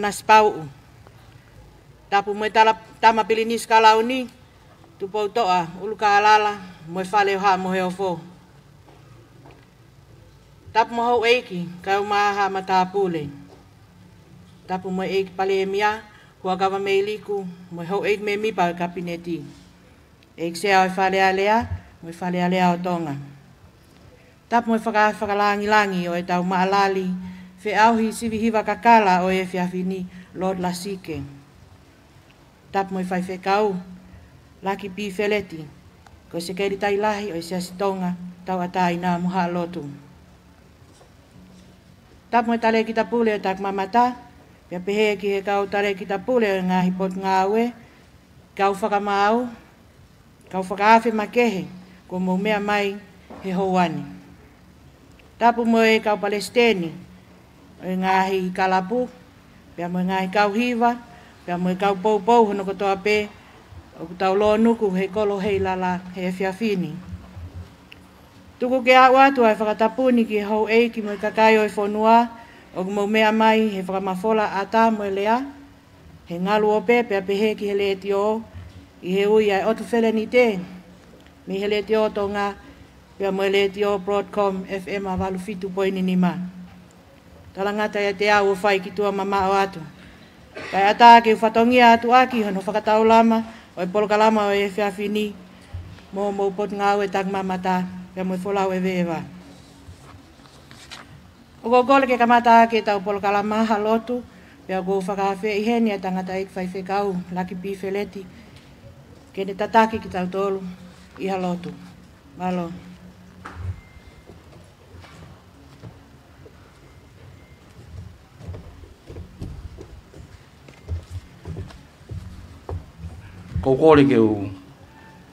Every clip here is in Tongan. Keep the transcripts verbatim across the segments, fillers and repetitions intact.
Nasipauʻu. Tapu mo e tala-, Tama Pilinisi Kalauni, Tupoutoʻa, ʻUlukālala, mo e Fale ʻo Haʻa Moheofo. Tapu mo houʻeiki, kaeʻumaʻā haʻa matāpule. Tapu mo e ʻEiki Palēmia, Huʻakavameiliku, mo e houʻeiki mēmipa ʻo e Kapineti. ʻEiki Sea ʻo e Fale Alea, mo e Fale Alea ʻo Tonga. Tapu mo e fakaafe fakalāngilangi ʻo ʻetau maʻalali feʻauhi sivi hiva kakala ʻo e efiafi ni, Lord Lasike. Tapu mo e faifekau, Laki P. Feleti, ko e Sekelitali Lahi ʻo e Siasi Tonga, Tauʻatāina mo Haʻa Lotu. Tapu mo e Talēkita Pule ʻo e Takimamata, pea pehē ki he kau Talēkita Pule ʻo e ngaahi potungāue, kau fakamaau, kau fakaafe makehe, kuo mou meʻa mai he houa ni. Tapu mo e kau palesiteni ʻo e ngaahi kalapu, pea mo e ngaahi kau hiva, pea mo e kau poupou hono kotoa pē ʻoku tau lōnuku he kolo Heilala he efiafi ni. Tuku ke aʻu atu ʻa e fakatapu ni ki he houʻeiki mo e kakai ʻo e fonua ʻoku mou meʻa mai he fakamafola ʻata mo e lea, he ngaluope pea pehē ki he letiō, ʻi he ui ʻa e ʻOtu Felenite, mei he Letiō Tonga, pea mo e Letiō Broadcom F M ʻa valu fitu poini nima. Talangata ʻiate au ʻo fai ki tuʻa mamaʻo atu. Kae ʻatā ke u fatongia atu ʻaki hono fakataulama ʻo e polokalama ʻo e efiafi ni, mo homou potungāue Takimamata, pea mo e folau ʻeveʻeva. ʻOku ou kole ke kamata ʻaki ʻetau polokalama Haʻa Lotu, pea ʻoku ou fakaafeʻi heni ʻa e tangataʻeiki faifekau, Laki P. Feleti, ke ne tataki kitautolu ʻi Haʻa Lotu. Mālō. Ko u kole ke u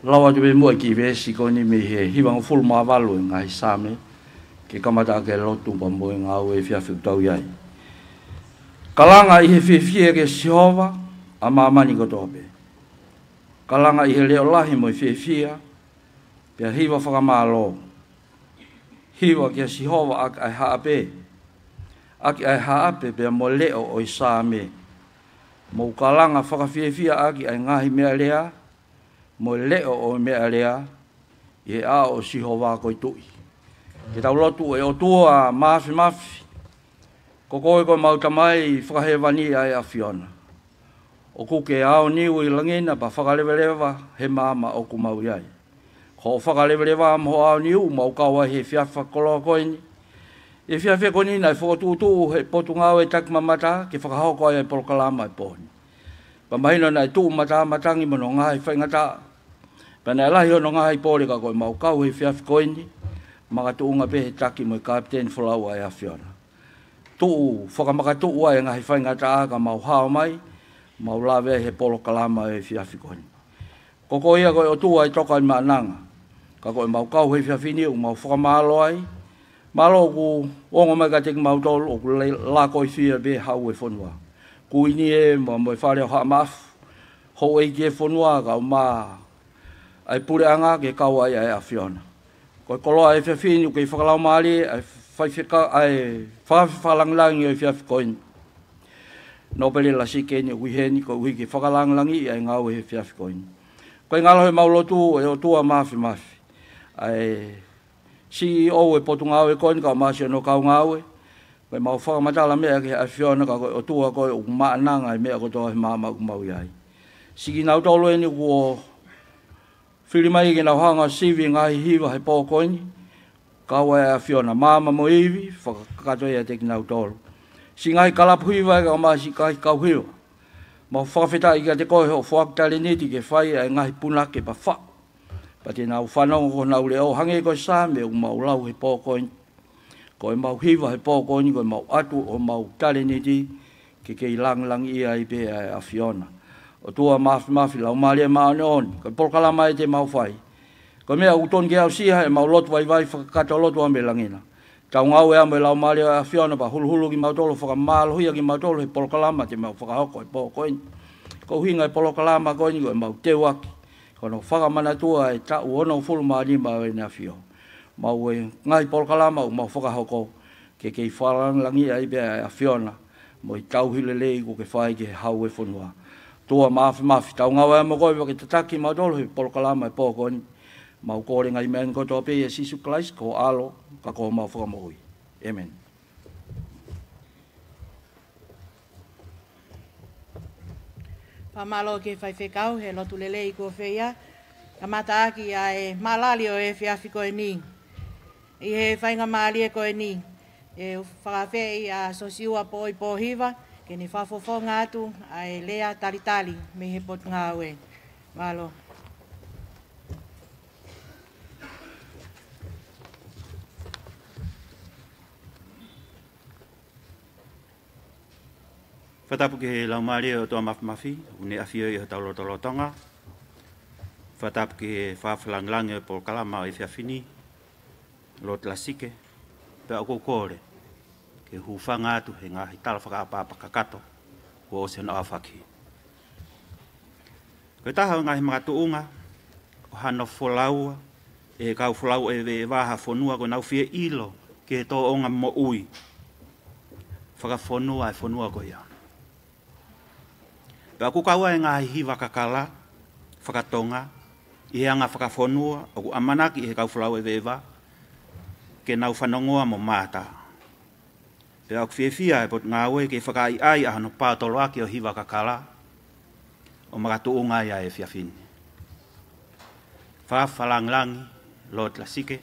lau atu pē muʻa e kiʻi veesi ko eni mei he hivangofulu mā valu ʻo e ngaahi Saame, ke kamata ʻaki e lotu pea mo e ngāue efiafi ʻoku tau ʻi ai. Kalanga ʻi he fiefia kia Sihova ʻa māmani kotoa pē. Kalanga ʻi he leʻo lahi mo e fiefia, pea hiva fakamālō. Hiva kia Sihova ʻaki ʻa e haʻape, ʻaki ʻa e haʻape pea mo e leʻo ʻo e Saame. Mou kalanga fakafiefia ʻaki ʻa e ngaahi meʻalea, mo e leʻo ʻo e meʻalea, ʻi he ʻao ʻo Sihova ko e Tuʻi. Ke tau lotu. ʻE ʻOtua Māfimafi, ko koe ko ʻemau Tamai fakahēvani ʻa e ʻAfiona. ʻOku ke aoniu ʻi langi na pea fakalevaleva he maama ʻoku mau ʻi ai. Ko hoʻo fakalevaleva mo hoʻo aoniu ʻoku mau kau ai he efiafi fakakoloa ko eni. Efiafi ko eni naʻe fokotuʻutuʻu he Potungāue Takimamata ke fakahoko ai e polokalama e pō ni. Pea mahino naʻe tuʻu matāmatangi mo hono ngaahi faingataʻa. Pea naʻe lahi hono ngaahi pole ka ko ʻemau kau he efiafi ko eni, makatuʻunga pē he taki mo e Kapiteni Folau ʻa e ʻAfiona. Tuʻu fakamakatuʻu ai e ngaahi faingataʻa ka mau hao mai, mau lave ai he polokalama ʻo e efiafi ko eni. Ko koe ia ko e ʻOtua ʻe toka ʻi maʻananga. Ka ko ʻemau kau he efiafi ni ʻoku mau fakamālō ai. Mālō ʻoku ongo mai kiate kimautolu ʻoku le-, lakoifia pē hau e fonua. Kuini ē mo, mo e Fale ʻo Haʻa Maʻafu. Houʻeiki e fonua kaeʻumaʻā ʻa e puleʻanga ke kau ai ʻa e ʻAfiona. Ko e koloa e efiafi ni ʻoku kei fakalaumālie ʻa e faifekau, ʻa e fakaafe fakalangilangi ʻo e efiafi ko eni. Nōpele Lasike ni ʻoku ʻi heni koeʻuhi ke fakalangilangiʻi ʻa e ngāue he efiafi ko eni. Ko e ngalo ʻemau lotu ʻe ʻOtua Māfimafi. ʻA e C E O e Potungāue ko eni kaeʻumaʻā siʻono kau ngāue. Ko ʻemau fakamatala meʻa ki he ʻAfiona ka ko e ʻOtua koe ʻoku maʻananga e meʻa kotoa he maama ʻoku mau ʻi ai. Siʻi kinautolu eni kuo fili mai ke nau hanga ʻo sivi e ngaahi hiva he pō ko eni, kau ai ʻa e ʻAfiona, maama mo e ivi, fakakakato ʻiate kinautolu. Siʻi ngaahi kalapu hiva kaeʻumaʻā siʻi ngaahi kau hiva. Mau fakafetaʻi kiate koe hoʻo foaki talēniti ke fai ʻa e ngaahi punake pea faʻu. Pea te nau fanongo ki honau leʻo hangē ko e Saame ʻoku mau lau he pō ko eni. Ko ʻemau hiva he pō ko eni, ko ʻemau ʻatu homau talēniti ke kei langilangiʻia ai pē ʻa e ʻAfiona. ʻOtua Māfimafi, Laumālie Māʻoniʻoni, ko e polokalama ē te mau fai. Ko e meʻa ʻoku tonu ke aʻusia ʻemau lotu vaivai fakakakato lotu ʻa mei langi na. Tau ngāue ʻa mo e Laumālie ʻo e ʻAfiona pea huluhulu kimautolu, fakamālohia kimautolu he polokalama te mau fakahoko he pō ko eni. Ko e ʻuhinga e polokalama ko eni ko ʻemau teuaki. Ko hono fakamanatua e taʻu onongofulu mā nima ʻo ʻEne ʻAfio. Mau e ngaahi polokalama ʻoku mau fakahoko ke kei fakalangilangiʻia ai pē ʻa e ʻAfiona. mo e tauhi lelei kuo ke fai ki he hau e fonua. ʻOtua Māfimafi, tau ngāue mo koe ʻo ke tataki mautolu he polokalama e pō ko eni. Mau kole ngaahi meʻa ni kotoa pē ʻia Sīsū Kalaisi ko ho ʻAlo, ka ko homau Fakamoʻui. ʻĒmeni. Fakamālō ki he faifekau he lotu lelei kuo fai. Kamata ʻaki ʻa e mālali ʻo e efiafi ko eni. ʻI he faingamālie ko eni, ʻe fakaafeʻi ʻa Siosiua Poʻoi Pōhiva ke ne fakafofonga atu ʻa e lea talitali mei he Potungāue. Mālō. Fakatapu ki he Laumālie ʻo e ʻOtua Māfimafi, ʻoku ne ʻafioʻi ʻi hotau lotolotonga. Fakatapu ki he fakafakalāngilangi ʻo e polokalama ʻo e efiafi ni, Lord Lasike, pea ʻoku ou kole ke u hūfanga atu he ngaahi tala fakaʻapaʻapa kakato kuo ʻosi hono ʻaofaki. Ko e taha ʻo e ngaahi makatuʻunga ʻo hano folaua ʻe he kau folau ʻeveʻeva ha fonua ko ʻenau fie ʻilo ki he tōʻonga moʻui fakafonua e fonua ko ia. Pea ʻoku kau ai e ngaahi hiva kakala fakatonga ʻi he anga fakafonua ʻoku ʻamanaki ʻe he kau folau ʻeveʻeva ke nau fanongoa mo mātā. Pea ʻoku fiefia e Potungāue ke fakaʻaiʻai ʻa hono paotoloaki ʻo e hiva kakala ʻo makatuʻunga ai ʻa e efiafi ni. Fakafakalāngilangi Lord Lasike.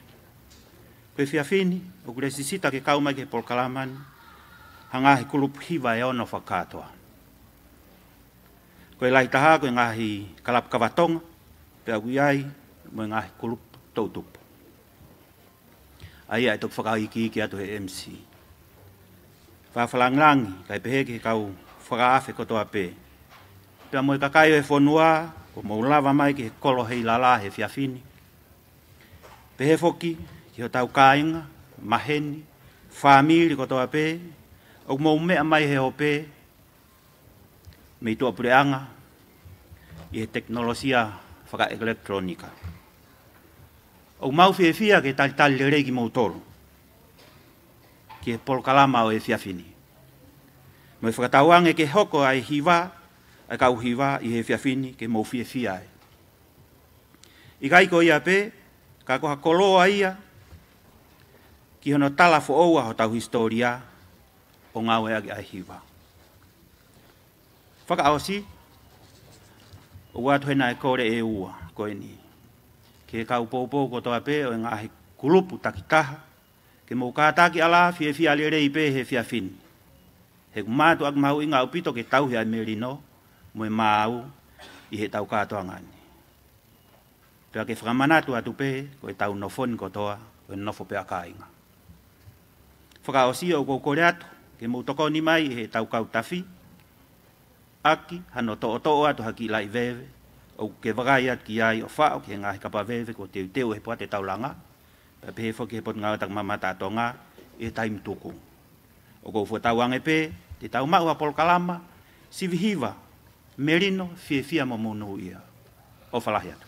Ko e efiafi ni ʻoku lesisita ke kau mai ki he polokalama ni ha ngaahi kulupu hiva ʻe ono fakakātoa. Ko e lahi taha ko e ngaahi kalapu kava Tonga, pea ʻoku ʻi ai mo e ngaahi kulupu toʻutupu. ʻA ia ʻe toki fakaikiiki atu he M C. Fakafakalāngilangi kae pehē ki he kau fakaafe kotoa pē, pea mo e kakai ʻo e fonua kuo mou lava mai ki he kolo Heilala he efiafi ni. Pehē foki ki hotau kāinga, maheni, fāmili kotoa pē ʻoku mou meʻa mai he ope mei tuʻapuleʻanga ʻi he tekinolosia fakaʻelekitulōnika. ʻOku mau fiefia ke talitali lelei kimoutolu ki he polokalama ʻo e efiafi ni, mo e fakatauange ke hoko ʻa e hiva, ʻa e kau hiva ʻi he efiafi ni ke mou fiefia ai. ʻIkai ko ia pē, ka ko ha koloa ia ki hono tala foʻou ʻa hotau hisitōlia ʻo ngāueʻaki ʻa e hiva. Fakaʻosi, ʻoku ʻoatu hena e kole ʻe ua ko eni ki he kau poupou kotoa pē ʻo e ngaahi kulupu takitaha, ke mou kātaki ʻalā fiefia lelei pē he efiafi ni. He ʻoku mātuʻaki mahuʻinga ʻaupito ke tauhi ʻa e melino mo e maau ʻi heʻetau kātoanga ni. Pea ke fakamanatu atu pē ko ʻetau nofo ni kotoa ko e nofo pē ʻa kāinga. Fakaʻosi ʻoku ou kole atu ke mou tokoni mai ʻi heʻetau kau tafi ʻaki hano toʻotoʻo atu ha kiʻi laʻi veve ʻoku ke vakai atu ki ai ʻo faʻo ki he ngaahi kapa veve kuo teuteu ʻe he Poate Taulanga, pea pehē foki he Potungāue Takimamata ʻa Tonga ʻi he taimi tuku. ʻOku ou fakatauange pē te tau maʻu ha polokalama sivi hiva melino, fiefia mo monūʻia. ʻOfa lahi atu.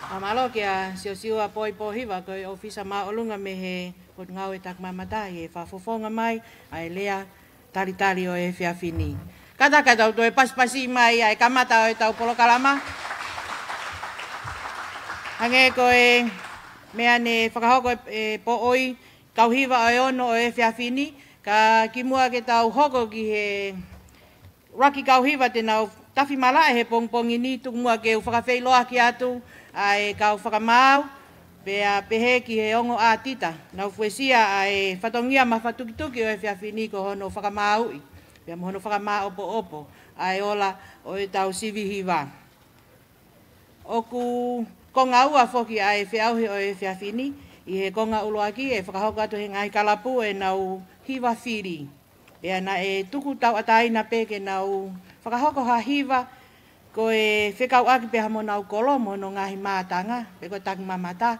Fakamālō kia Siosiua Poʻoi Pōhiva, ko e ʻōfisa māʻolunga mei he Potungāue Takimamata, ʻi he fakafofonga mai ʻa e lea talitali ʻo e efiafi ni. Kātaki ke tau toe pasipasi mai ʻa e kamata ʻo ʻetau polokalama. Hangē ko e meʻa ne fakahoko ʻe, ʻe Poʻoi, kau hiva ʻe ono ʻo e efiafi ni, ka kimuʻa ke tau hoko ki he ʻuluaki kau hiva te nau tafi malaʻe he pongipongi ni, tuku muʻa ke u fakafeʻiloaki atu ʻa e kau fakamaau, pea pehē ki he ongo ʻātita naʻa nau fuesia ʻa e fatongia mafatukituki ʻo e efiafi ni, ko hono fakamāuʻi pea mo hono fakamāʻopoʻopo ʻa e ola ʻo ʻetau sivi hiva. ʻOku konga ua foki ʻa e feʻauhi ʻo e efiafi ni. ʻI he konga ʻuluaki ʻe fakahoko atu ʻe he ngaahi kalapu ʻenau hiva fili. Pea naʻe tuku tauʻatāina pē ke nau fakahoko ha hiva ko e fekauʻaki pē mo honau kolo mo hono ngaahi mātanga, pe ko e takimamata.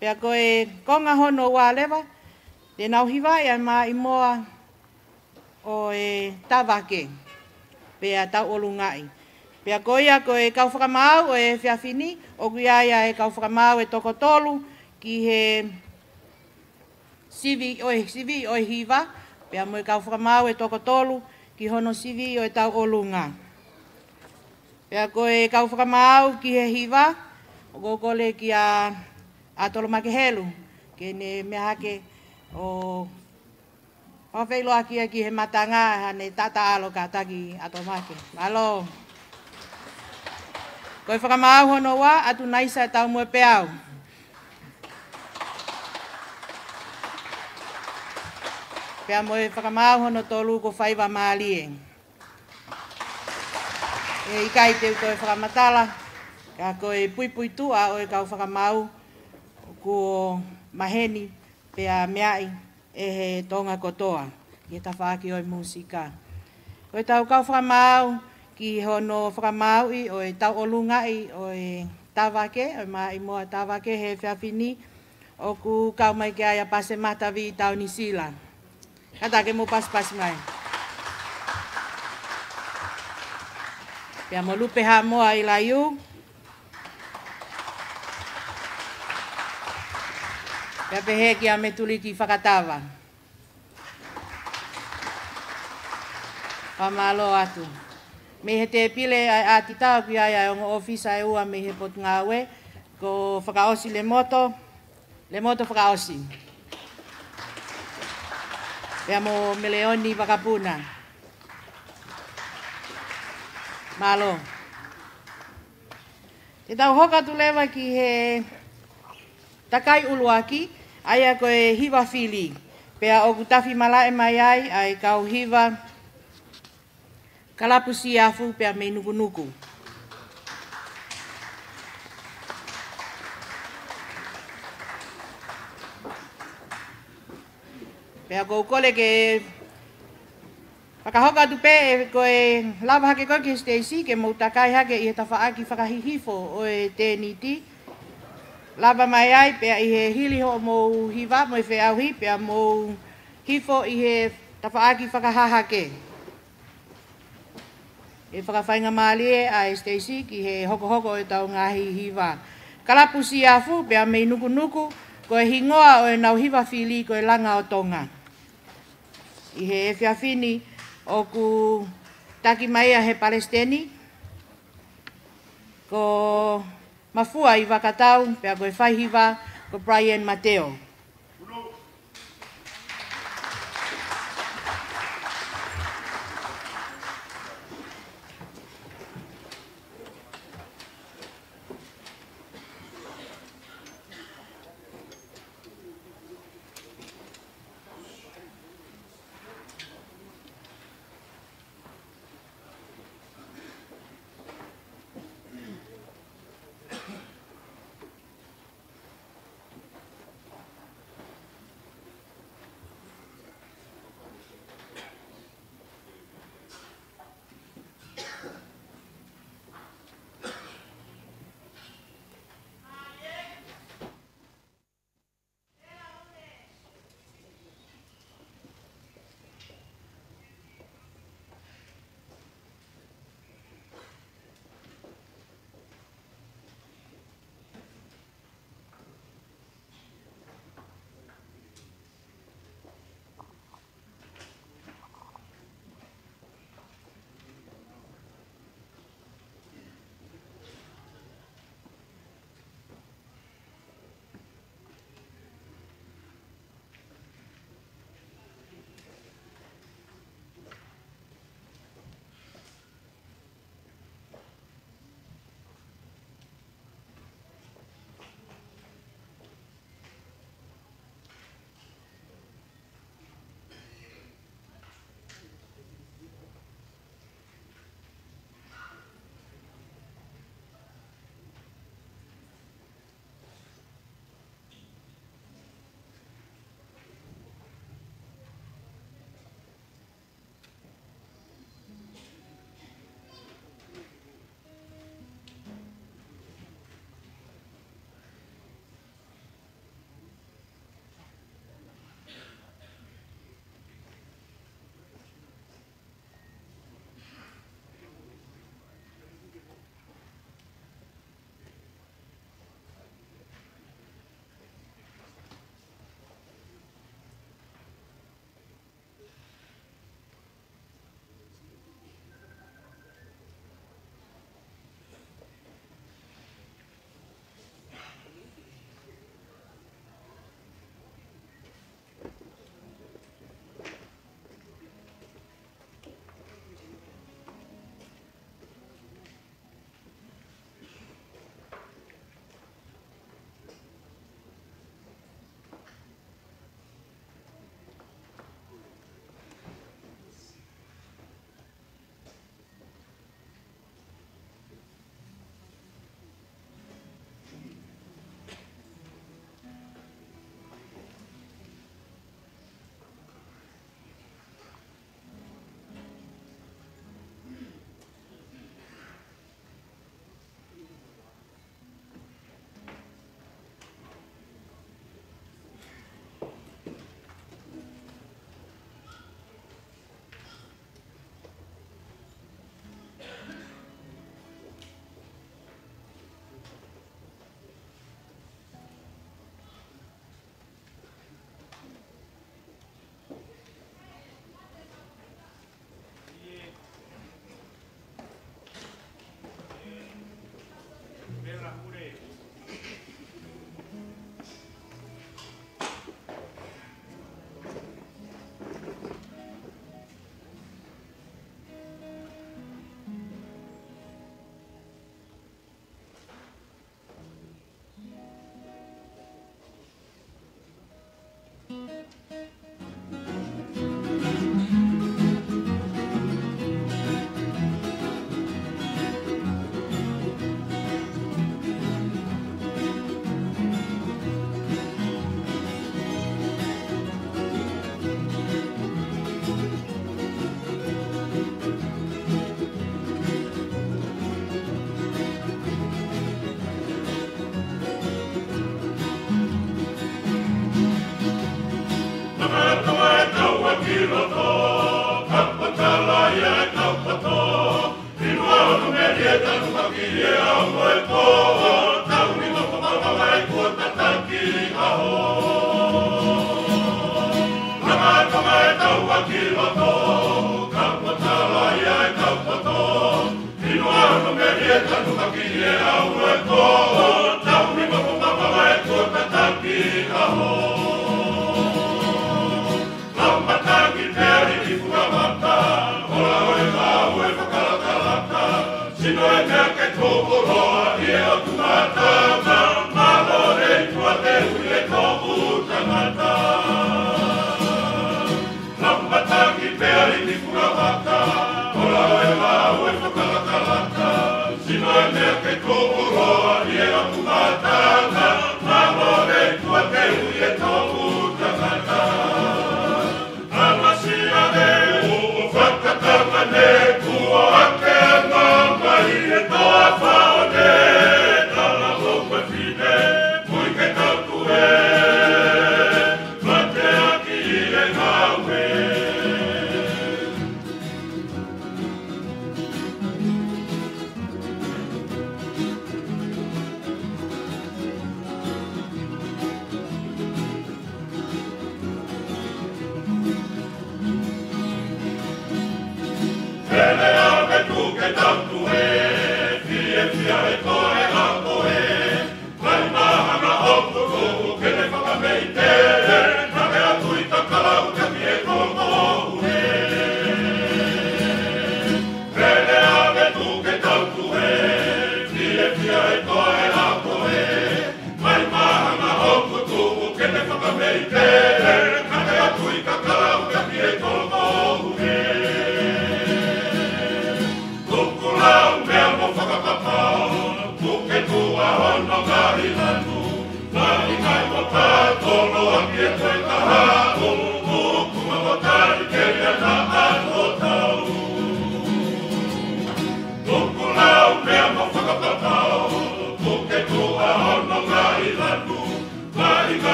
Pea ko e konga hono ua leva, te nau hivaʻi ʻa e maʻimoa ʻo e tavake, pea tauʻolungaʻi. Pea ko ia ko e kau fakamaau ʻo e efiafi ni, ʻoku ʻi ai ʻa e kau fakamaau ʻe toko tolu, ki he sivi ʻo e, sivi ʻo e hiva, pea mo e kau fakamaau ʻe toko tolu ki hono sivi ʻo e tauʻolunga. Pea ko e kau fakamaau ki he hiva, ʻoku ou kole kia ʻAtolomake Helu ke ne meʻa hake ʻo fakafeʻiloaki ia ki he matanga, haʻane taʻataʻalo kātaki ʻAtolomake. Mālō. Ko e fakamaau hono ua, ʻAtunaisa Taumuepeau. Pea mo e fakamaau hono tolu ko Faiva Mālie. ʻE ʻikai te u toe fakamatala, ka ko e puipuituʻa ʻo e kau fakamaau kuo maheni pea meaʻi ʻe he Tonga kotoa ʻi he tafaʻaki ʻo e mūsika. Ko e tau kau fakamaau ki hono fakamaauʻi ʻo e tauʻolungaʻi ʻo e Tavake, ʻo e Maʻimoa Tavake he efiafi ni, ʻoku kau mai ki ai ʻa Pase Matavi Taunisila. Kātaki mo pasipasi mai. Pea mo Lupe Haʻamoa ʻIlaiū. Pea pehē kia Metuliki Fakatava. Fakamālō atu. Mei he tēpile ʻa e ʻātita ʻoku ʻi ai ʻa e ongo ʻōfisa ʻe ua mei he Potungāue, ko Fakaʻosi Lemoto, Lemoto Fakaʻosi. Pea mo Meleoni Vakapuna. Mālō. Te tau hoko atu leva ki he takai ʻuluaki, ʻa ia ko e hiva fili. Pea ʻoku tafi malaʻe mai ai ʻa e kau hiva Kalapu Siafu pea mei Nukunuku. Pea ʻoku ou kole ke fakahoko atu pē ʻe, ko e lava hake ko ē ki he siteisi ke mou takai hake ʻi he tafaʻaki fakahihifo ʻo e tēniti. Lava mai ai pea ʻi he hili hoʻomou hiva mo e feʻauhi pea mou hifo ʻi he tafaʻaki fakahahake. ʻE fakafaingamālie ʻa e siteisi ki he hokohoko ʻo e tau ngaahi hiva. Kalapu Siafu pea mei Nukunuku, ko e hingoa ʻo ʻenau hiva fili ko e Langa ʻo Tonga. ʻI he efiafi ni ʻoku taki mai ia he palesiteni ko Mafua ʻi Vakatau, pea ko e faihiva ko Brian Mateo.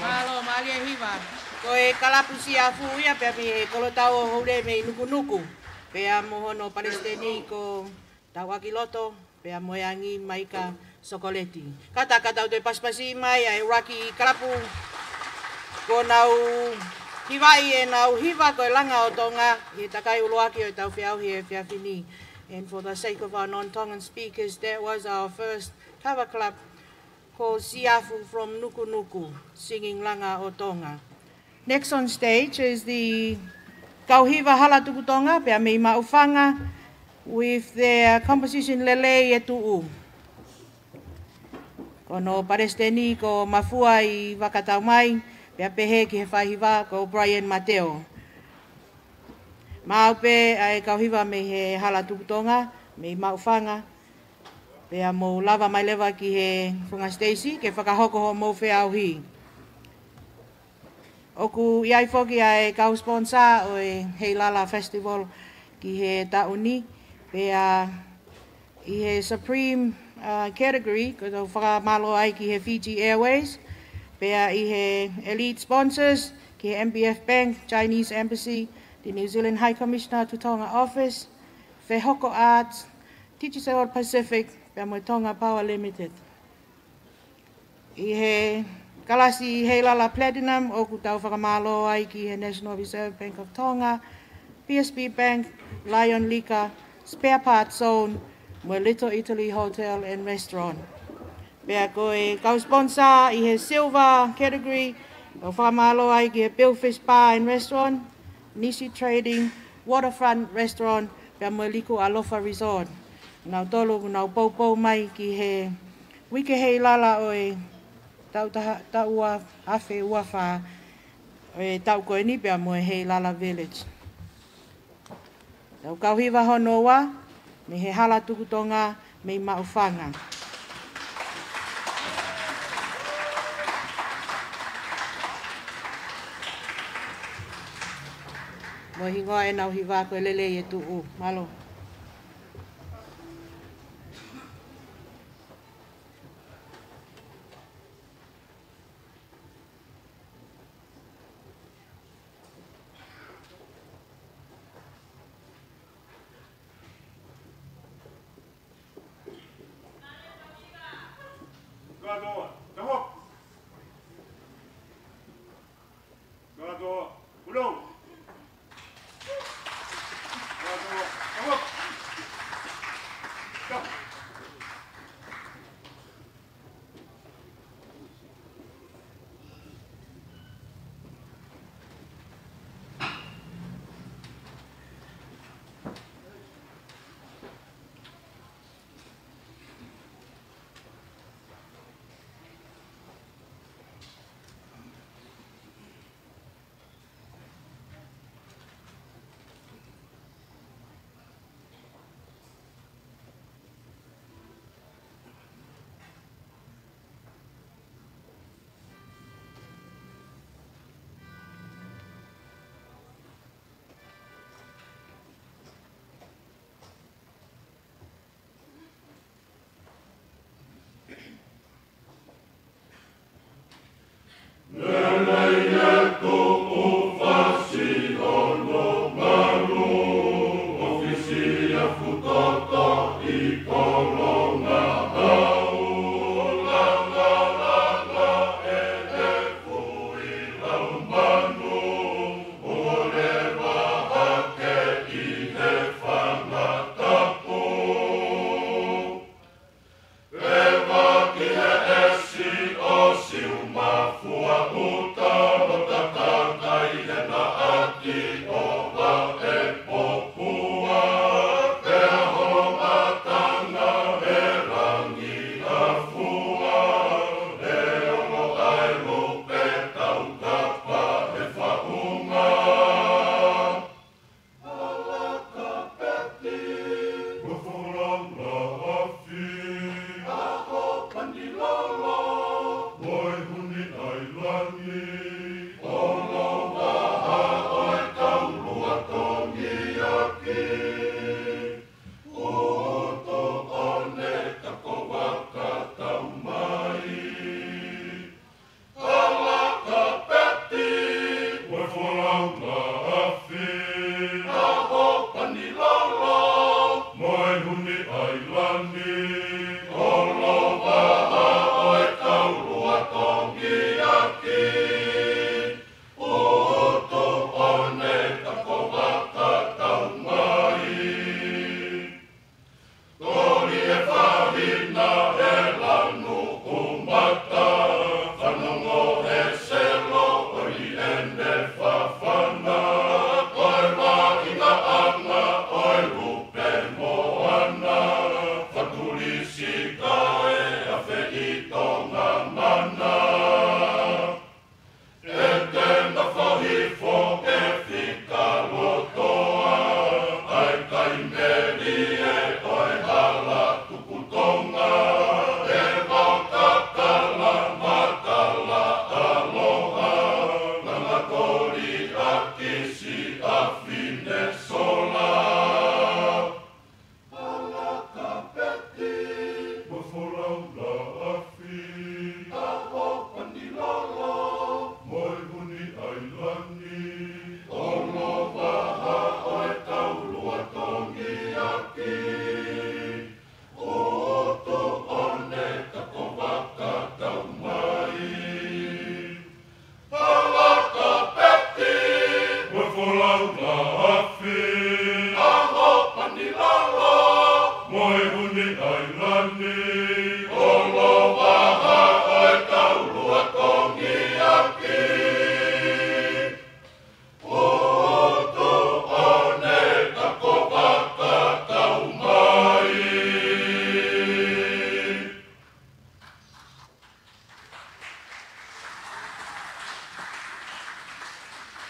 Mālō, mālie hiva. Ko e kalapu Siafu ia pea mei he kolotau ʻo Houle mei Nukunuku. Pea mo hono palesiteni ko Tauʻakiloto, pea mo e angi Maika Sokoleti. Kātaki ke tau toe pasipasi mai ʻa e ʻuluaki kalapu kuo nau hivaʻi ʻenau hiva ko e Langa ʻo Tonga, ʻi he takai ʻuluaki ʻo ʻetau feʻauhi he efiafi ni. And for the sake of our non-Tongan speakers, that was our first cover club called Siafu from Nukunuku, singing Langa ʻo Tonga. Next on stage is the Kau Hiva Hala Tuku Tonga, pea mei Maʻufanga, with their composition Lelei e Tuʻu. Ko hono palesiteni ko Mafua ʻi Vakataumai, pea pehē ki he faihiva ko Brian Mateo. Maʻu pē ʻa e kau hiva mei he Hala Tuku Tonga, mei Maʻufanga, pea mou lava mai leva ki he funga siteisi ke fakahoko hoʻomou feʻauhi. ʻOku ʻi ai foki ʻa e kau sponsor ʻo e Heilala Festival ki he taʻu ni, pea ʻi he Supreme, uh, category, ko e tau fakamālō ai ki he Fiji Airways, Pea ʻi he elite sponsors, ki he M B F Bank, Chinese Embassy, the New Zealand High Commissioner to Tonga Office, Fehoko Arts, Digicel Pacific, pea mo e Tonga Power Limited. ʻI he kalasi Heilala Platinum, ʻoku tau fakamālō ai ki he National Reserve Bank of Tonga, B S B Bank, Lion Liquor, Spare Parts Zone, mo e Little Italy Hotel and Restaurant. Pea ko e kau sponsor ʻi he silver category, ʻoku fakamālō ai ki he Billfish Bar and Restaurant, Nisi Trading, Waterfront Restaurant, pea mo e Liku Alofa Resort. Nautolu ʻoku nau poupou mai ki he Uike Heilala ʻo e taʻu taha, taʻu ua afe ua fā, ʻo e taʻu ko eni pea mo e Heilala Village. Tau kau hiva hono ua, mei he Hala Tuku Tonga, mei Maʻufanga. Mo e hingoa ʻenau hiva ko e Lelei e Tuʻu. Mālō.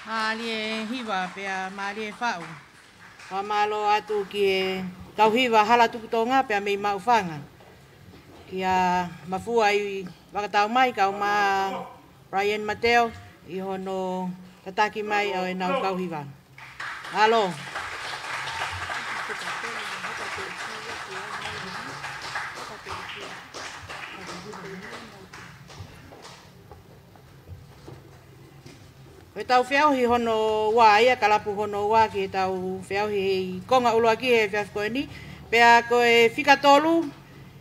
Mālie e hiva pea mālie e faʻu. Fakamālō atu ki he kau hiva Hala Tuku Tonga pea mei Maʻufanga. Kia Mafua ʻi Vakataumai, kau mai Brian Mateo ʻi hono tataki mai ʻo ʻenau kau hiva. Mālō. Ko ʻetau feʻauhi hono ua ia, kalapu hono ua ki heʻetau feʻauhi he konga ʻuluaki he efiafi ko eni. Pea ko e fika tolu,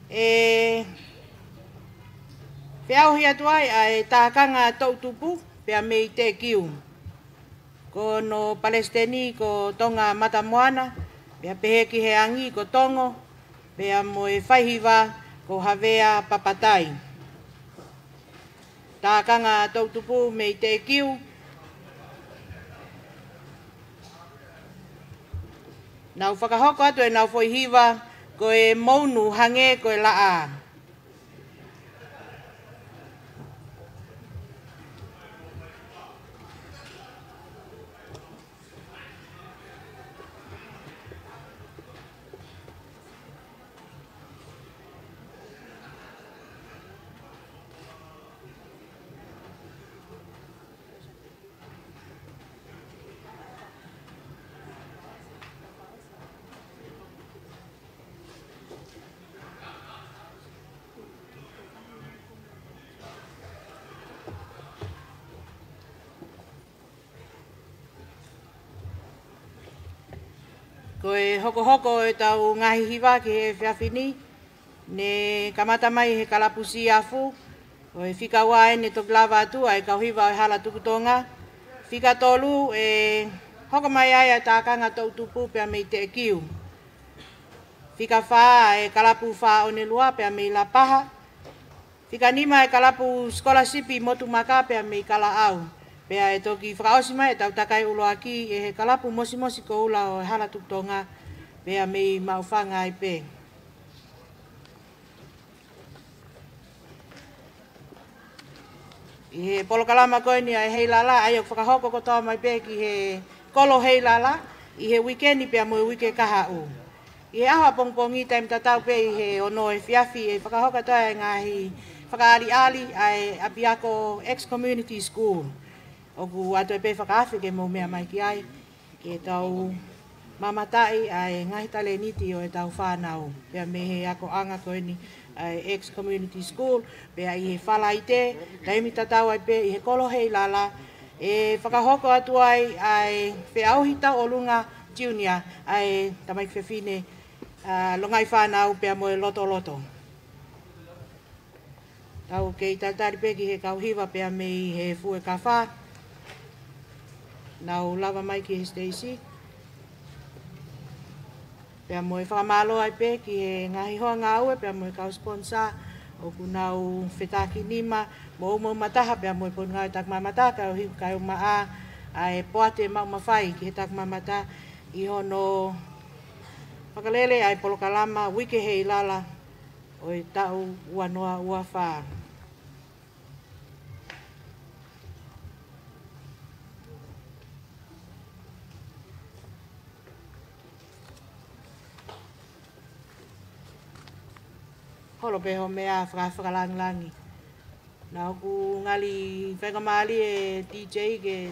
ʻe feʻauhi atu ai ʻa e tākanga toʻutupu pea mei Teʻekiu. Ko hono palesiteni ko Tonga Matamoana, pea pehē ki he angi ko Tongo, pea mo e faihiva ko Havea Papatai. Tākanga toʻutupu mei Teʻekiu. Nau fakahoko atu ʻenau foʻi hiva ko e Mounu Hangē ko e Laʻā. Ko e hokohoko ʻetau ngaahi hiva ki he efiafi ni, ne kamata mai he kalapu Siafu, ko e fika ua ʻeni toki lava atu ʻa e kau hiva ʻo e Hala Tuku Tonga. Fika tolu, ʻe hoko mai ai ʻa e tākanga toʻutupu pea mei Teʻekiu. Fika fā, ʻa e kalapu Fā One Lua pea mei Lapaha. Fika nima, ʻa e kalapu Sikolasipi Motu Maka pea mei Kalaʻau. Pea ʻe toki fakaʻosi mai ʻetau takai ʻuluaki ʻe he kalapu Mosimosi Koula ʻo e Hala Tuku Tonga pea mei Maʻufanga ai pē. ʻI he polokalama ko eni ʻa e Heilala, ʻa ia ʻoku fakahoko kotoa mai pē ki he kolo Heilala ʻi he uike ni pea mo e uike kahaʻu. ʻI he ʻaho ʻapongipongi, taimi tatau pē ʻi he ono efiafi, ʻe fakahoko atu ai e ngaahi fakaʻaliʻali ʻa e ʻapiako X Community School. ʻOku ʻoatu ai pē fakaafe ke mou meʻa mai ki ai, ke tau mamataʻi ʻa e ngaahi talēniti ʻo ʻetau fānau. Pea mei he akoʻanga ko eni ʻa e X Community School, pea ʻi he Falaite, taimi tatau ai pē ʻi he kolo Heilala, ʻe fakahoko atu ai ʻa e feʻauhi tauʻolunga Junior, ʻa e tamaiki fefine, ʻa, Longaʻi Fānau pea mo e Lotoloto. Tau kei talitali pē ki he kau hiva pea mei he Fuekafa. Nau lava mai ki he siteisi. Pea mo e fakamālō ai pē ki he ngaahi hoa ngāue pea mo e kau sponsor ʻoku nau fetakinima mo ʻoumou mataha pea mo e Potungāue Takimamata, kae ʻumaʻā ʻa e Poate Maʻu Mafai ki he Takimamata ʻi hono fakalele ʻa e polokalama Uike Heilala ʻo e taʻu ua noa ua fā. Holo pē hoʻo meʻa faka-, fakalangilangi. Naʻa ʻoku ngali faingamālie e D J ke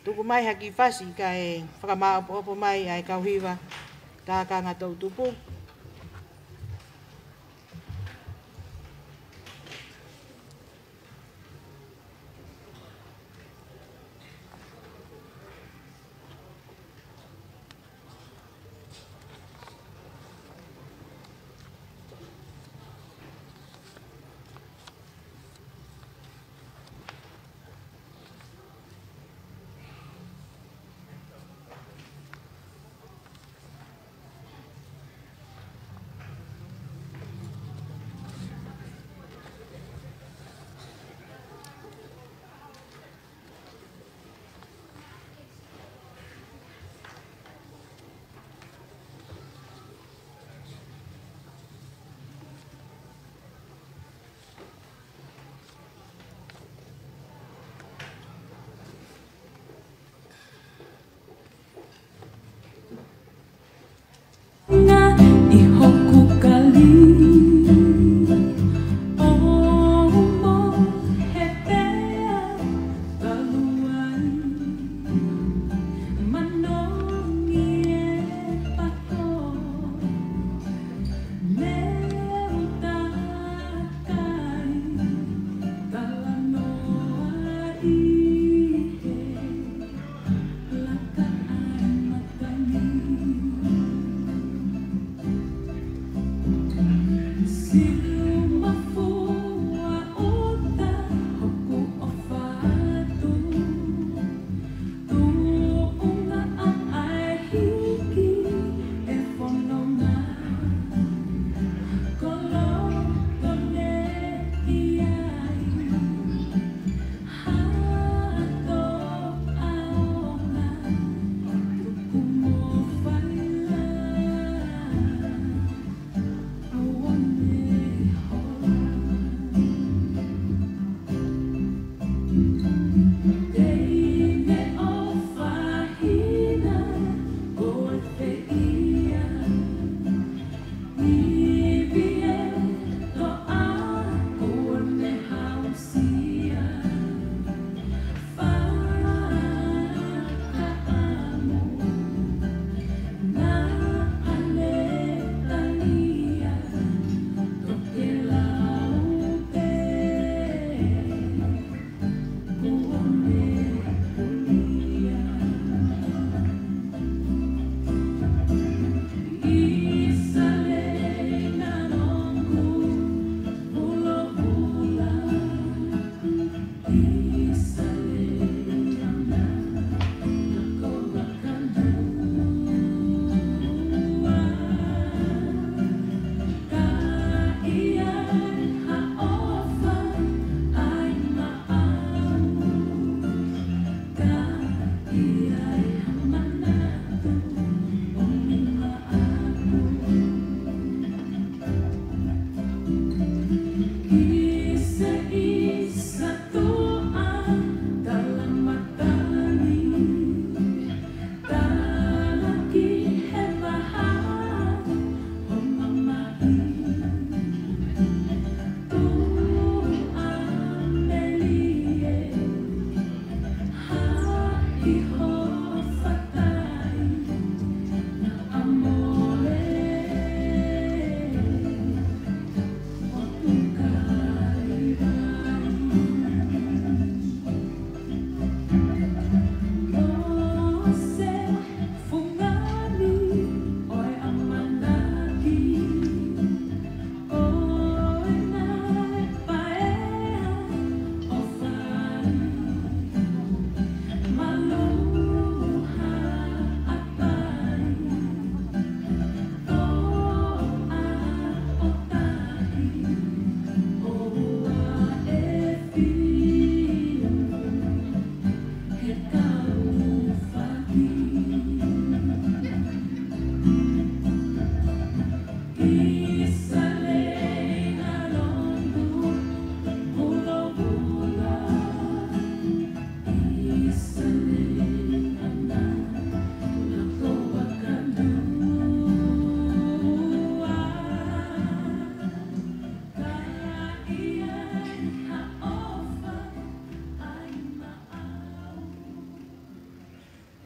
tuku mai ha kiʻi fasi kae fakamāʻopoʻopo mai ʻa e kau hiva tākanga toʻutupu.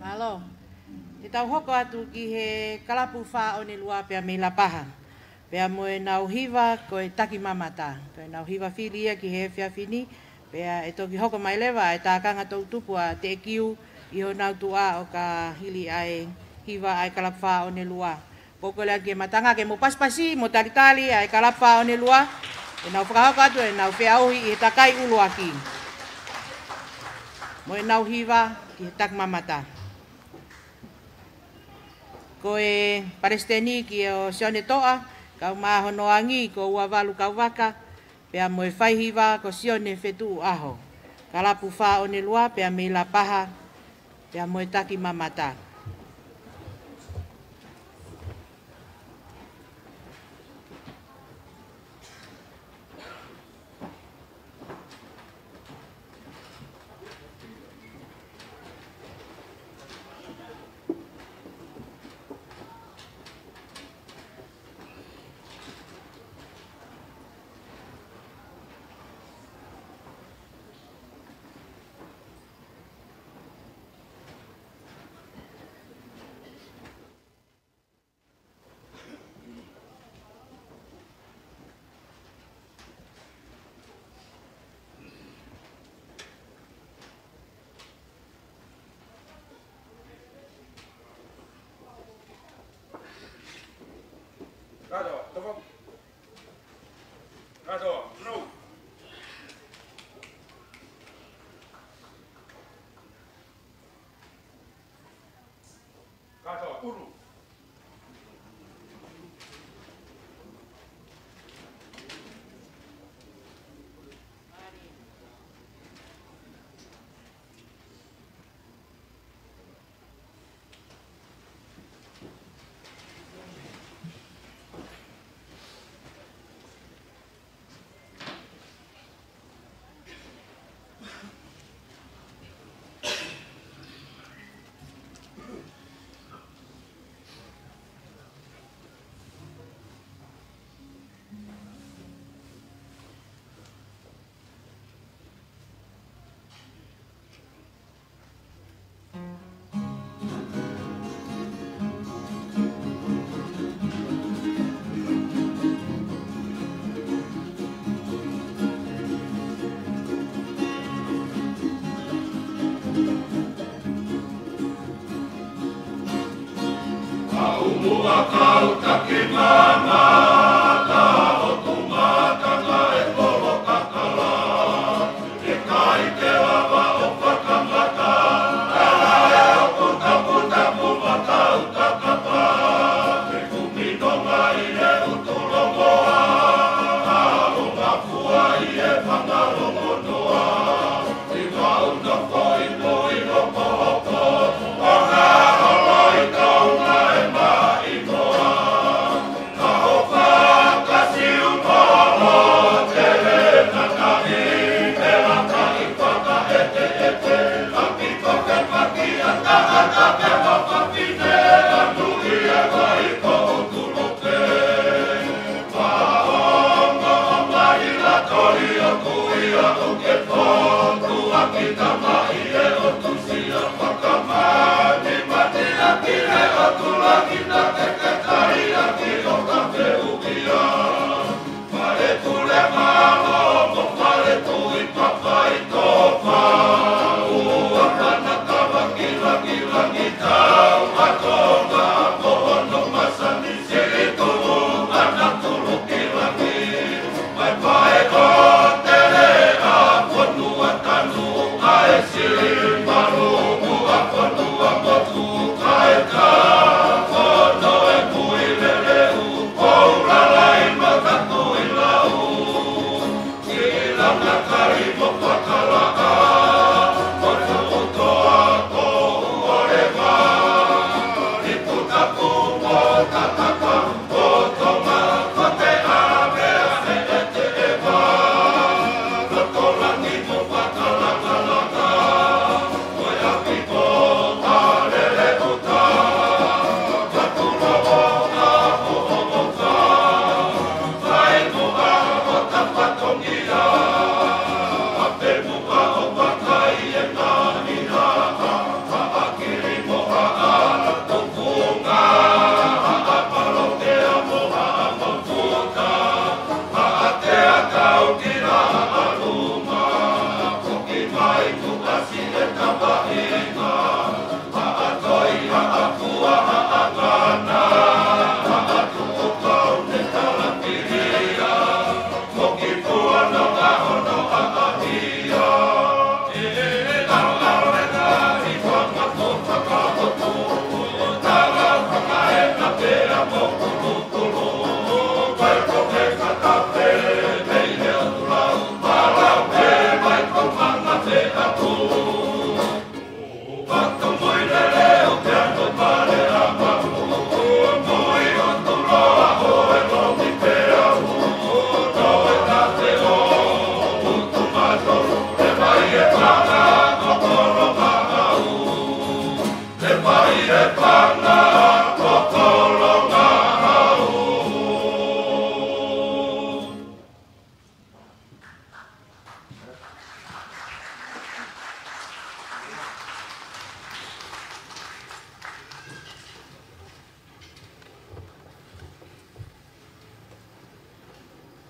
Mālō. Te tau hoko atu ki he kalapu Fā ʻOne Lua pea mei Lapaha. Pea mo ʻenau hiva ko e Taki Mamata. Ko ʻenau hiva fili ia ki he efiafi ni, pea ʻe toki hoko mai leva ʻa e tākanga toʻutupu ʻa Teʻekiu ʻi honau tuʻa ʻo ka hili ʻa e hiva ʻa e kalapu Fā ʻOne Lua. Pea ko e lea ki he matanga ke mou pasipasi mo talitali ʻa e kalapu Fā ʻOne Lua. ʻEnau fakahoko atu ʻenau feʻauhi ʻi he takai ʻuluaki. Mo ʻenau hiva ki he Taki Mamata. Ko e palesiteni ko Sione Toʻa, kau mai hono angi ko Uavalu Kauvaka, pea mo e faihiva ko Sione Fetuʻuʻaho. Kalapu Fā ʻOne Lua pea mei Lapaha, pea mo e Taki Mamata.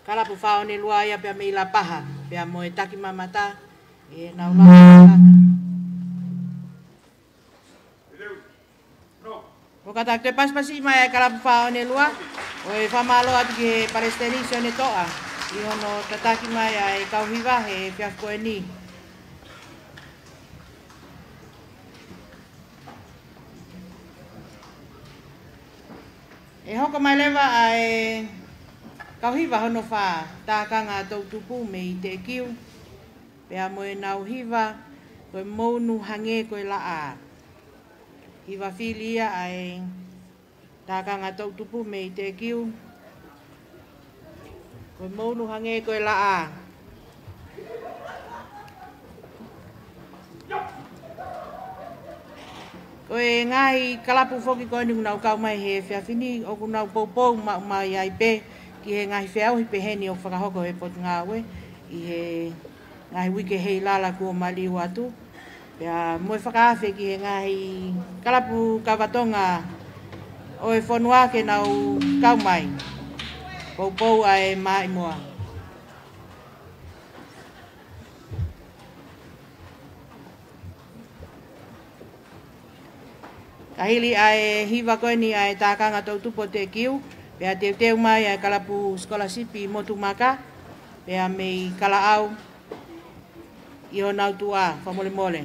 Kalapu Fā One Lua ia pea mei Lapaha, pea mo e Taki Mamata, ʻenau langa. ʻOku tau toe pasipasi mai ʻa e Kalapu Fā One Lua, ʻo e fakamālō atu ki he Palesiteni Sione Toʻa, ʻi hono tataki mai ʻa e kau hiva he efiafi ko eni. ʻE hoko mai leva ʻa e kau hiva hono fā, Tākanga Toʻutupu mei Teʻekiu, pea mo ʻenau hiva, Ko e Mounu Hangē Ko e Laʻā. Hiva fili ia ʻa e Tākanga Toʻutupu mei Teʻekiu, Ko e Mounu Hangē Ko e Laʻā. Ko e ngaahi kalapu foki ko eni ʻoku nau kau mai he efiafi ni, ʻoku nau poupou maʻu mai ai pē ki he ngaahi feʻauhi pehē ni ʻoku fakahoko he Potungāue ʻi he ngaahi uike ʻi he lalo kuo maliu atu. Pea mo e fakaafe ki he ngaahi kalapu kava Tonga ʻo e fonua ke nau kau mai. Poupou ʻa e maʻimoa. Ka hili ʻa e hiva ko eni ʻa e tākanga toʻutupu ʻo Tekiu, pea teuteu mai ʻa e kalapu sikolasipi Motu Maka, pea mei Kalaʻau, ʻIo Nautuʻa, fakamolemole.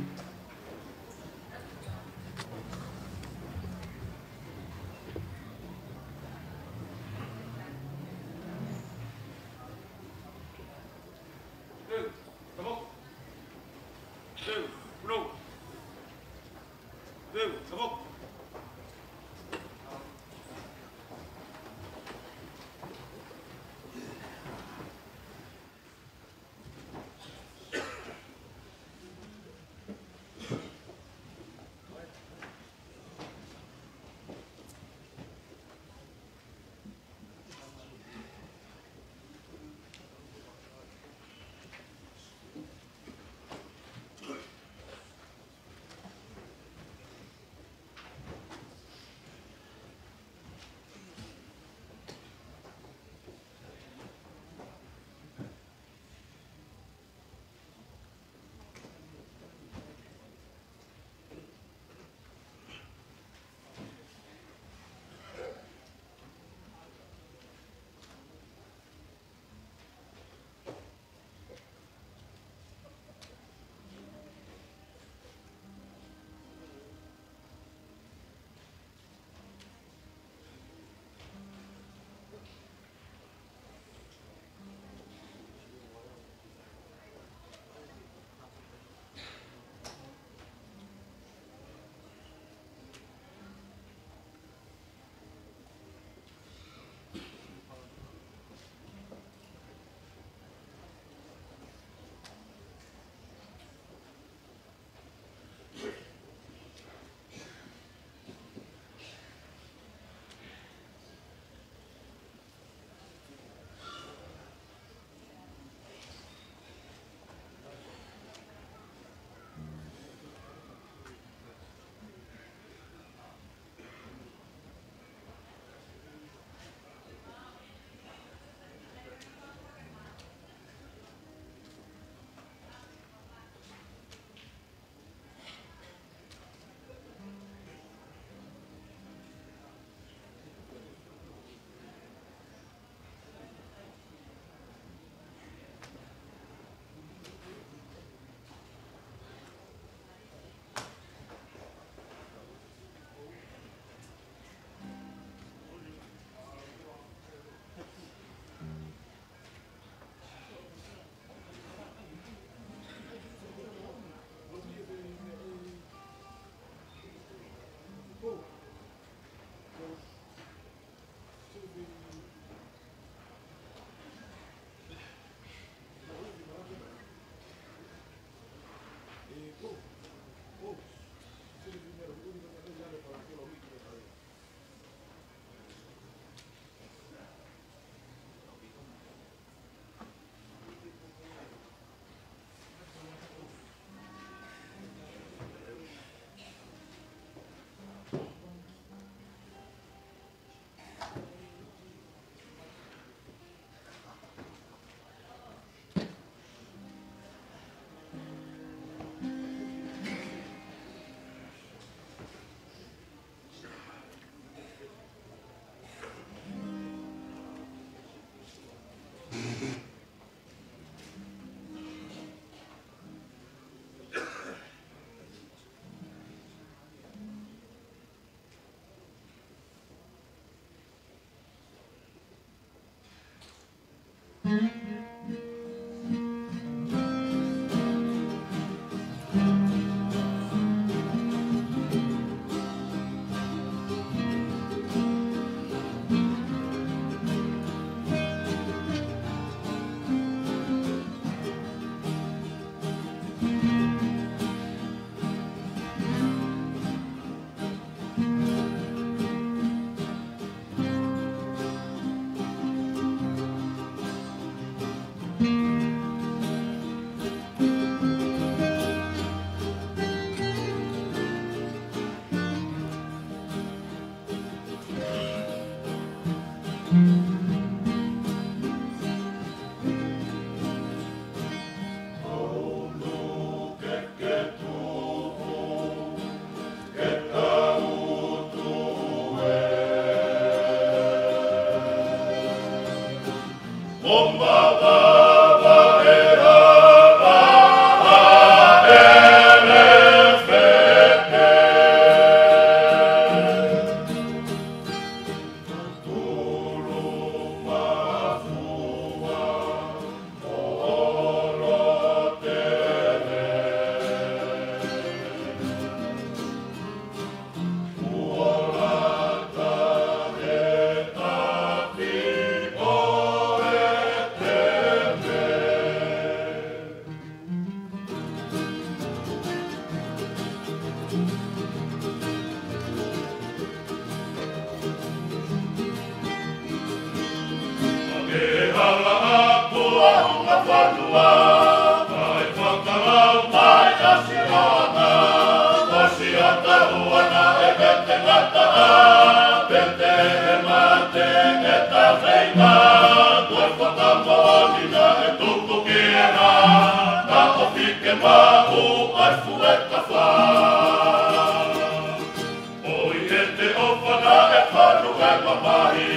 ʻOi, ʻe te ʻofa naʻe fanu e mamahi,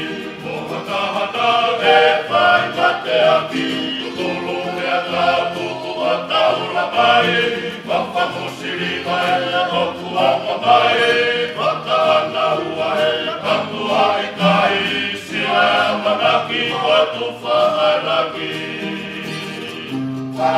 mo hatahata e fai mateaki, tulu mea ka tuku ʻo taula mai, ma famusili mai, ʻoku ʻofa mai, ma ka ana ua e, ka tua i kai, sila e manaki ʻo e tufa ʻa e langi. Ka,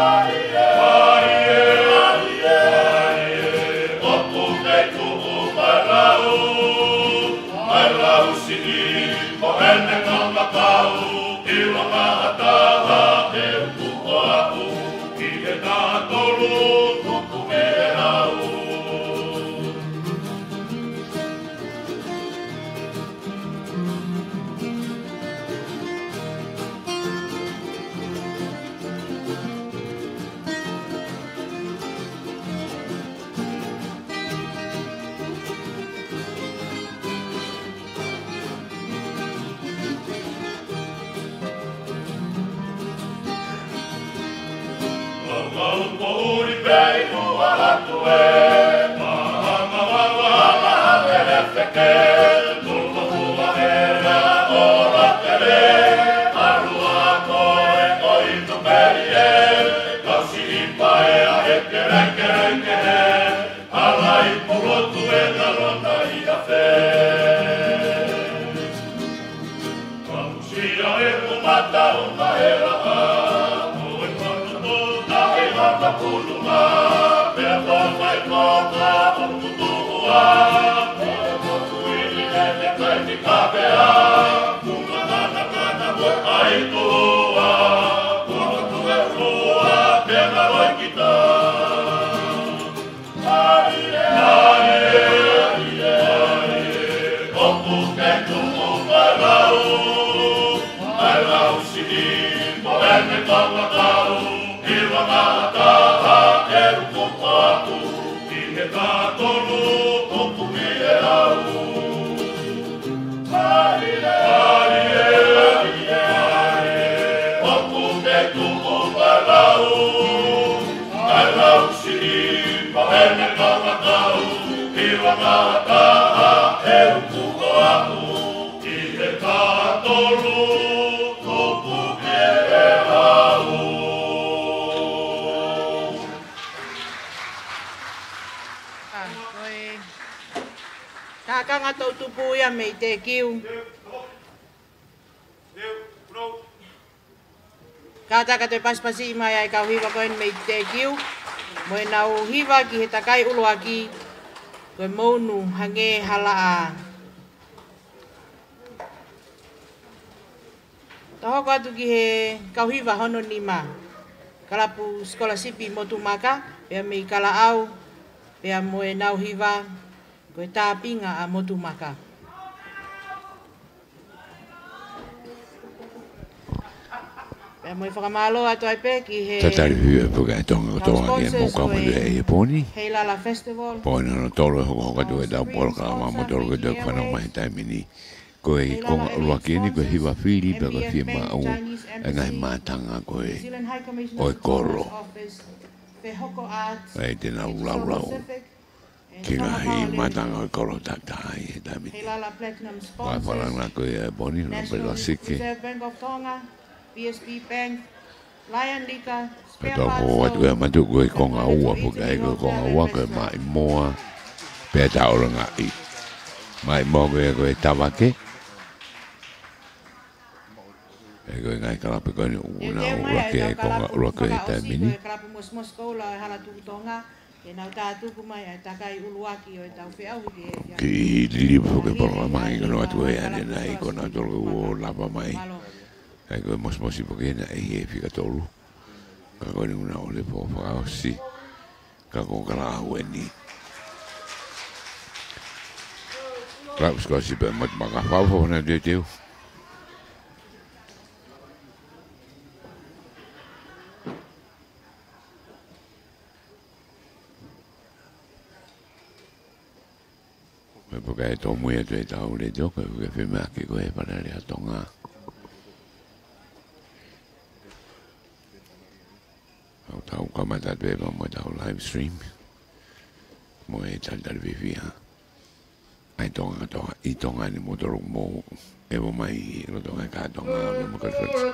ko e tākanga toʻutupu ia mei Tekiu. Kātaki atu e pasipasi mai ʻa e kau hiva ko eni mei Tekiu, mo ʻenau hiva ki he takai ʻuluaki, ko e Mounu Hangē ha Laʻā. Tau hoko atu ki he kau hiva hono nima, kalapu sikolasipi Motu Maka, pea mei Kalaʻau, pea mo ʻenau hiva, ko e Tāpinga ʻa Motu Maka. Pea mo e fakamālō atu ai pē ki he Tatali fiu e puke e Tonga kotoa ki he mou kau fale ʻi he pō ni. Heilala Festival. Pō ni hono tolu e hokohoko atu e tau polokalama mo tolu ke tau fanongo mai he taimi ni. Ko e konga ʻuluaki eni ko e hiva fili pea ko e fiemaʻu e ngaahi mātanga ko ē ʻo e kolo. ʻAi te nau laulau ki he ngaahi mātanga ʻo e kolo taʻataʻa ʻi he taimi ni. Ko e falanga ko ia e pō ni, Lopeta Sike. Pea tau fou atu ia Matu ko e konga ua, puke ai ko e konga ua ko e Maʻimoa, pea Taʻolangaʻi. Maʻimoa ko ia ko e Tavake. ʻE ko e ngaahi kalapu ko eni ʻoku nau ʻuluaki e konga ʻuluaki he taimi ni. Ke nau tātuku mai ʻa e takai ʻuluaki ʻo e tau feʻauhi ki he efiafi. Kiʻi liliu foki e polokalama ʻi ko eni atu e ane nai ko nau tolo ke uo lava mai. ʻAi ko e mosimosi foki ena ʻi he fika tolu. Ka ko eni ʻoku nau ʻalu ʻo fakaʻosi. Ka ko Kalaʻau eni. Kalaʻau sikolasipi Motu Maka, fakaʻofoʻofa ʻa e teuteu. Pea ko e tōmui atu ʻetau letiō, ko e, ko e femeʻa ke ko e Pale Alea Tonga. ʻOku tau kamata atu pē mo ʻetau live stream. Mo e talitali fiefia. ʻA e Tonga katoa, ʻi Tonga ni mo tolu mo e ʻomai ʻi loto ʻa e kātoa ngā ʻo mo kalifati.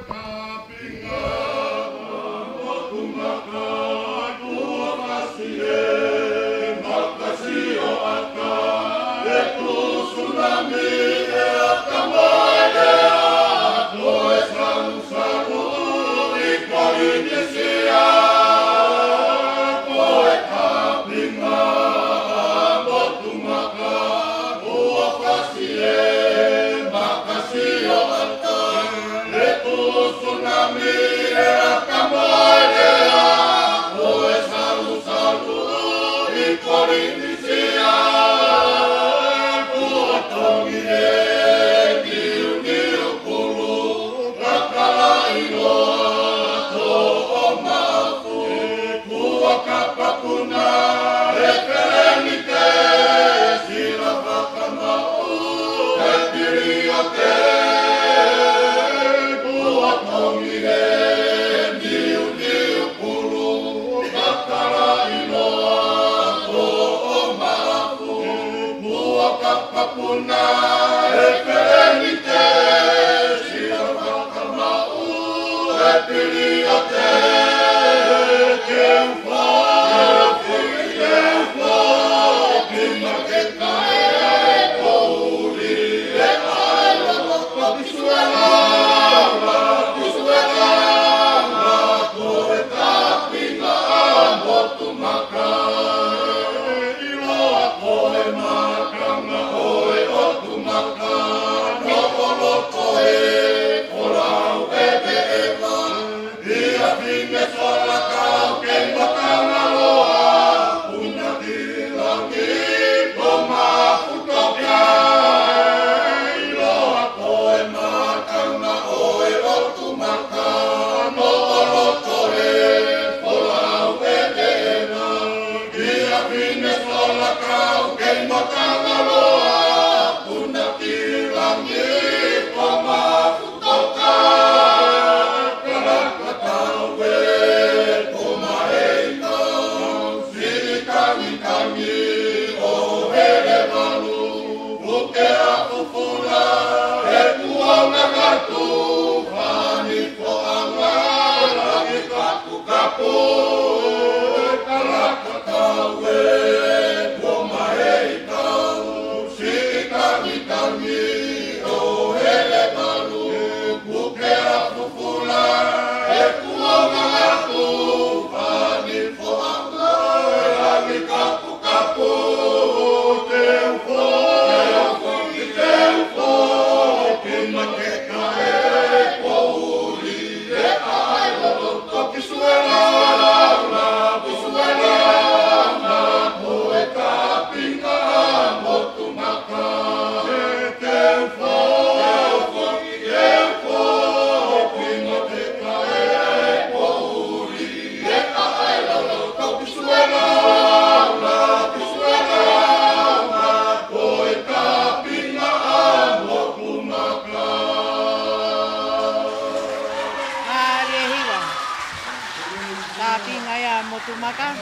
Tāpinga ia Motumaka.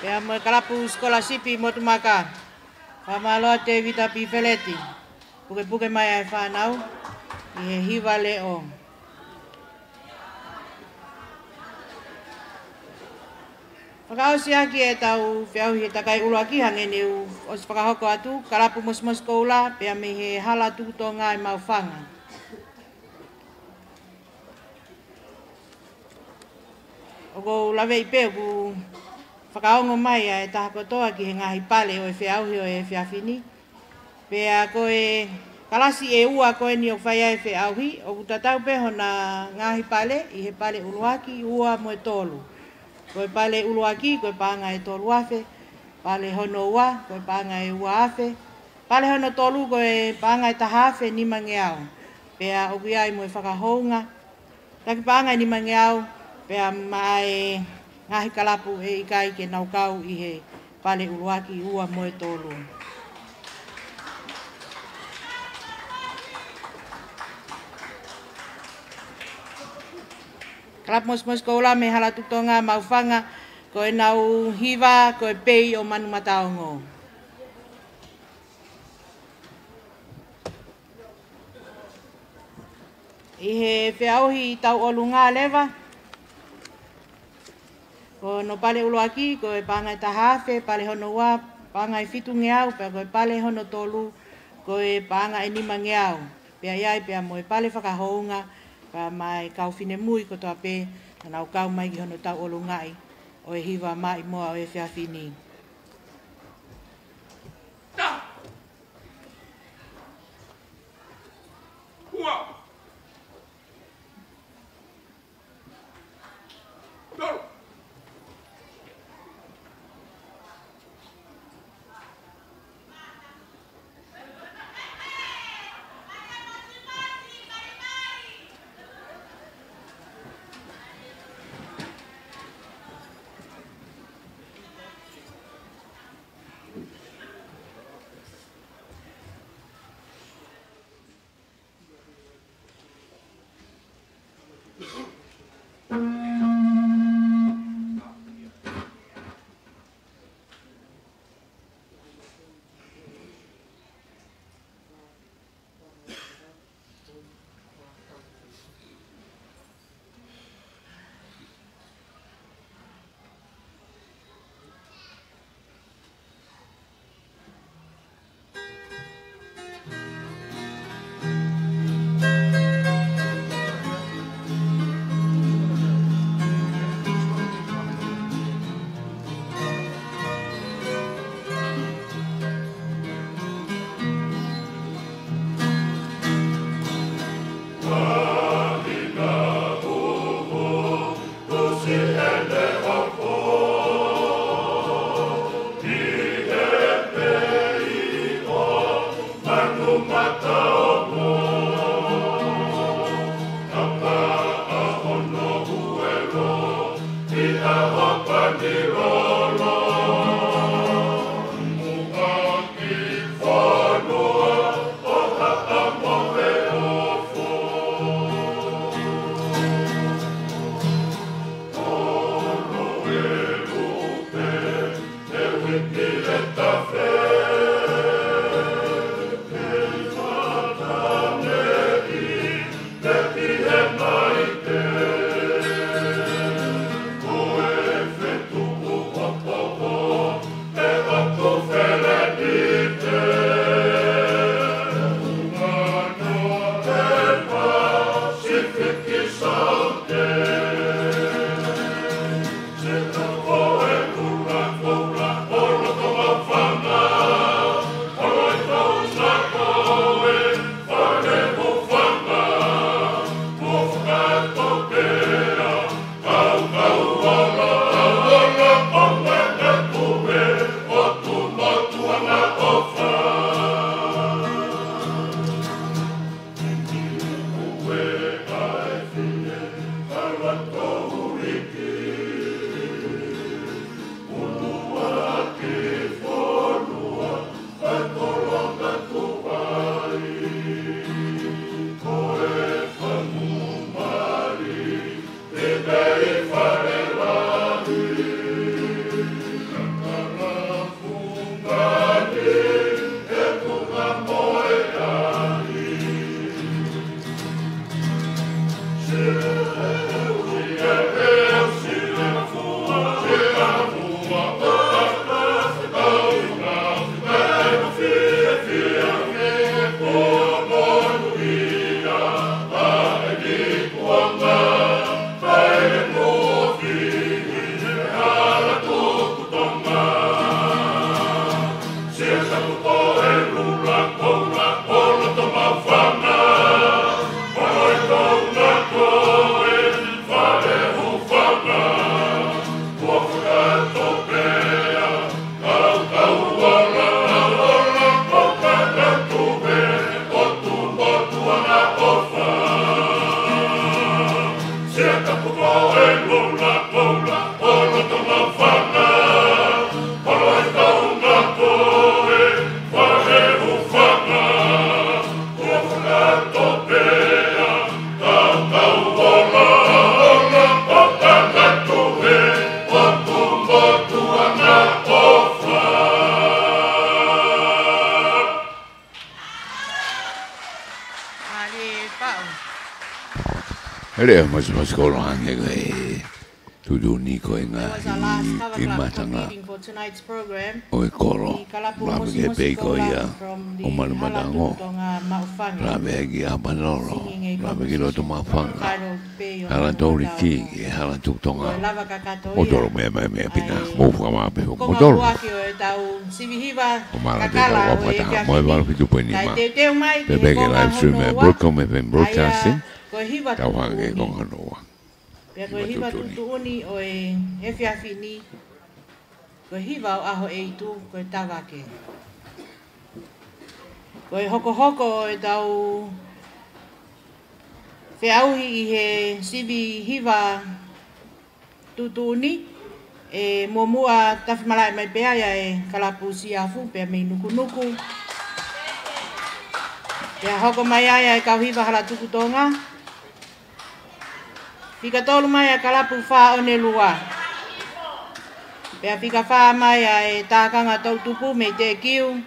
Pea mo e kalapu sikolasipi Motumaka. Fakamālō Tēvita Pifeleti. Pukepuke mai ʻa e fānau ʻi he hiva leʻo. Fakaʻosi ʻaki ʻetau feʻauhi he takai ʻuluaki hangē ne u ʻosi fakahoko atu, kalapu Mosimosi Koula, pea mei he Hala Tuʻu Tonga ʻi Maʻufanga. ʻOku ou laveʻi pē ʻoku fakaongo mai ʻa e taha kotoa ki he ngaahi pale ʻo e feʻauhi ʻo e efiafi ni. Pea ko e kalasi ʻe ua ko eni ʻoku fai ai e feʻauhi, ʻoku tatau pē hona ngaahi pale, ʻi he pale ʻuluaki, ua mo e tolu. Ko e pale ʻuluaki, ko e paʻanga ʻe tolu afe, pale hono ua, ko e paʻanga ʻe ua afe, pale hono tolu, ko e paʻanga ʻe taha afe nimangeau. Pea ʻoku ʻi ai mo e fakahounga, taki paʻanga ʻe nimangeau, pea maʻa e ngaahi kalapu ʻe ʻikai ke nau kau ʻi he pale ʻuluaki, ua mo e tolu. Kalapu Mosimosi Koula mei Hala Tuʻi Tonga Maʻufanga, ko ʻenau hiva ko e Pei ʻo Manumataongo. ʻI he feʻauhi tauʻolunga leva, ko hono pale ʻuluaki ko e paʻanga ʻe taha afe, pale hono ua paʻanga ʻe fitungeau, pea ko e pale hono tolu ko e paʻanga ʻe nimangeau. Pea ʻi ai pea mo e pale fakahounga, pea mo e kau finemui kotoa pē naʻa nau kau mai ki hono tauʻolungaʻi ʻo e hiva maʻimoa ʻo e efiafi ni. Lea masimasikola ange ko e tuʻutuʻuni ko e ngaahi kiʻi matanga ʻo e kolo. Lave ki he pei ko ia ʻo Malumatango. Lave ki ʻApanolo. Lave ki Lotomaʻufanga. Hala Touliki, ki he Hala Tuʻu Tonga. ʻO tolo meʻa mai meʻa pina. Mou fakamālō pē. Mou tolo. Ko e Maʻalate tau fakataha mo e valu fitu poini nima. Pea pē ki he live stream ʻa e Broadcom F M Broadcasting. Tau hake ko e konga hono ua. Pea ko e hiva tuʻutuʻuni ʻo e efiafi ni, ko e hiva ʻo ʻAhoʻeitu, ko e Tavake. Ko e hokohoko ʻo e tau feʻauhi ʻi he sivi hiva tuʻutuʻuni, ʻe muʻomuʻa tafi malaʻe mai pē ai ʻa e kalapu Siafu pea mei Nukunuku. Pea hoko mai ai ʻa e kau hiva Hala Tuʻu Tonga. Fika tolu mai ʻa e kalapu Fā ʻOne Lua. Pea fika fā mai ʻa e Tākanga Toʻutupu mei Teʻekiu.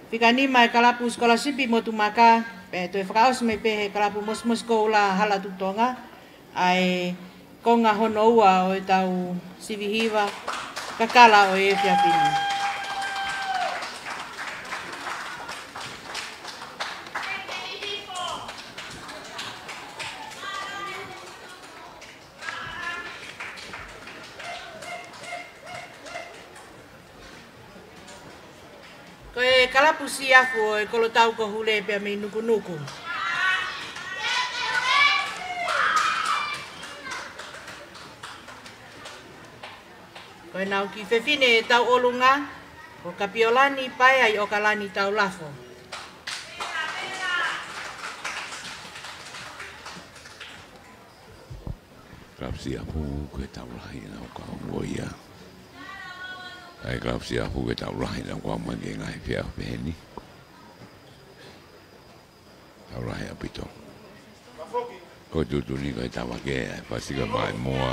Fika nima ʻa e kalapu Sikolasipi Motu Maka. Pea toe fakaʻosi mai pē he kalapu Mosimosi Koula Hala Tuʻu Tonga ʻa e konga hono ua ʻo e tau sivi hiva kakala ʻo e efiafi ni. Ko e kalapu Siafu ʻo e Kolotau ko Hule pea mei Nukunuku. Ko ʻenau kiʻi fefine tauʻolunga, ko Kapiolani Paea ʻi ʻOkalani Taulafo. Kalapu Siafu ko e tau lahi ʻenau kau ko ia. ʻA e kalapu Siafu ko e tau lahi ʻenau kau mai ki he ngaahi efiafi pehē ni. Tau lahi ʻaupito. Ko e tuʻutuʻuni ko e Tavake, ʻa e Pasifika mai muʻa.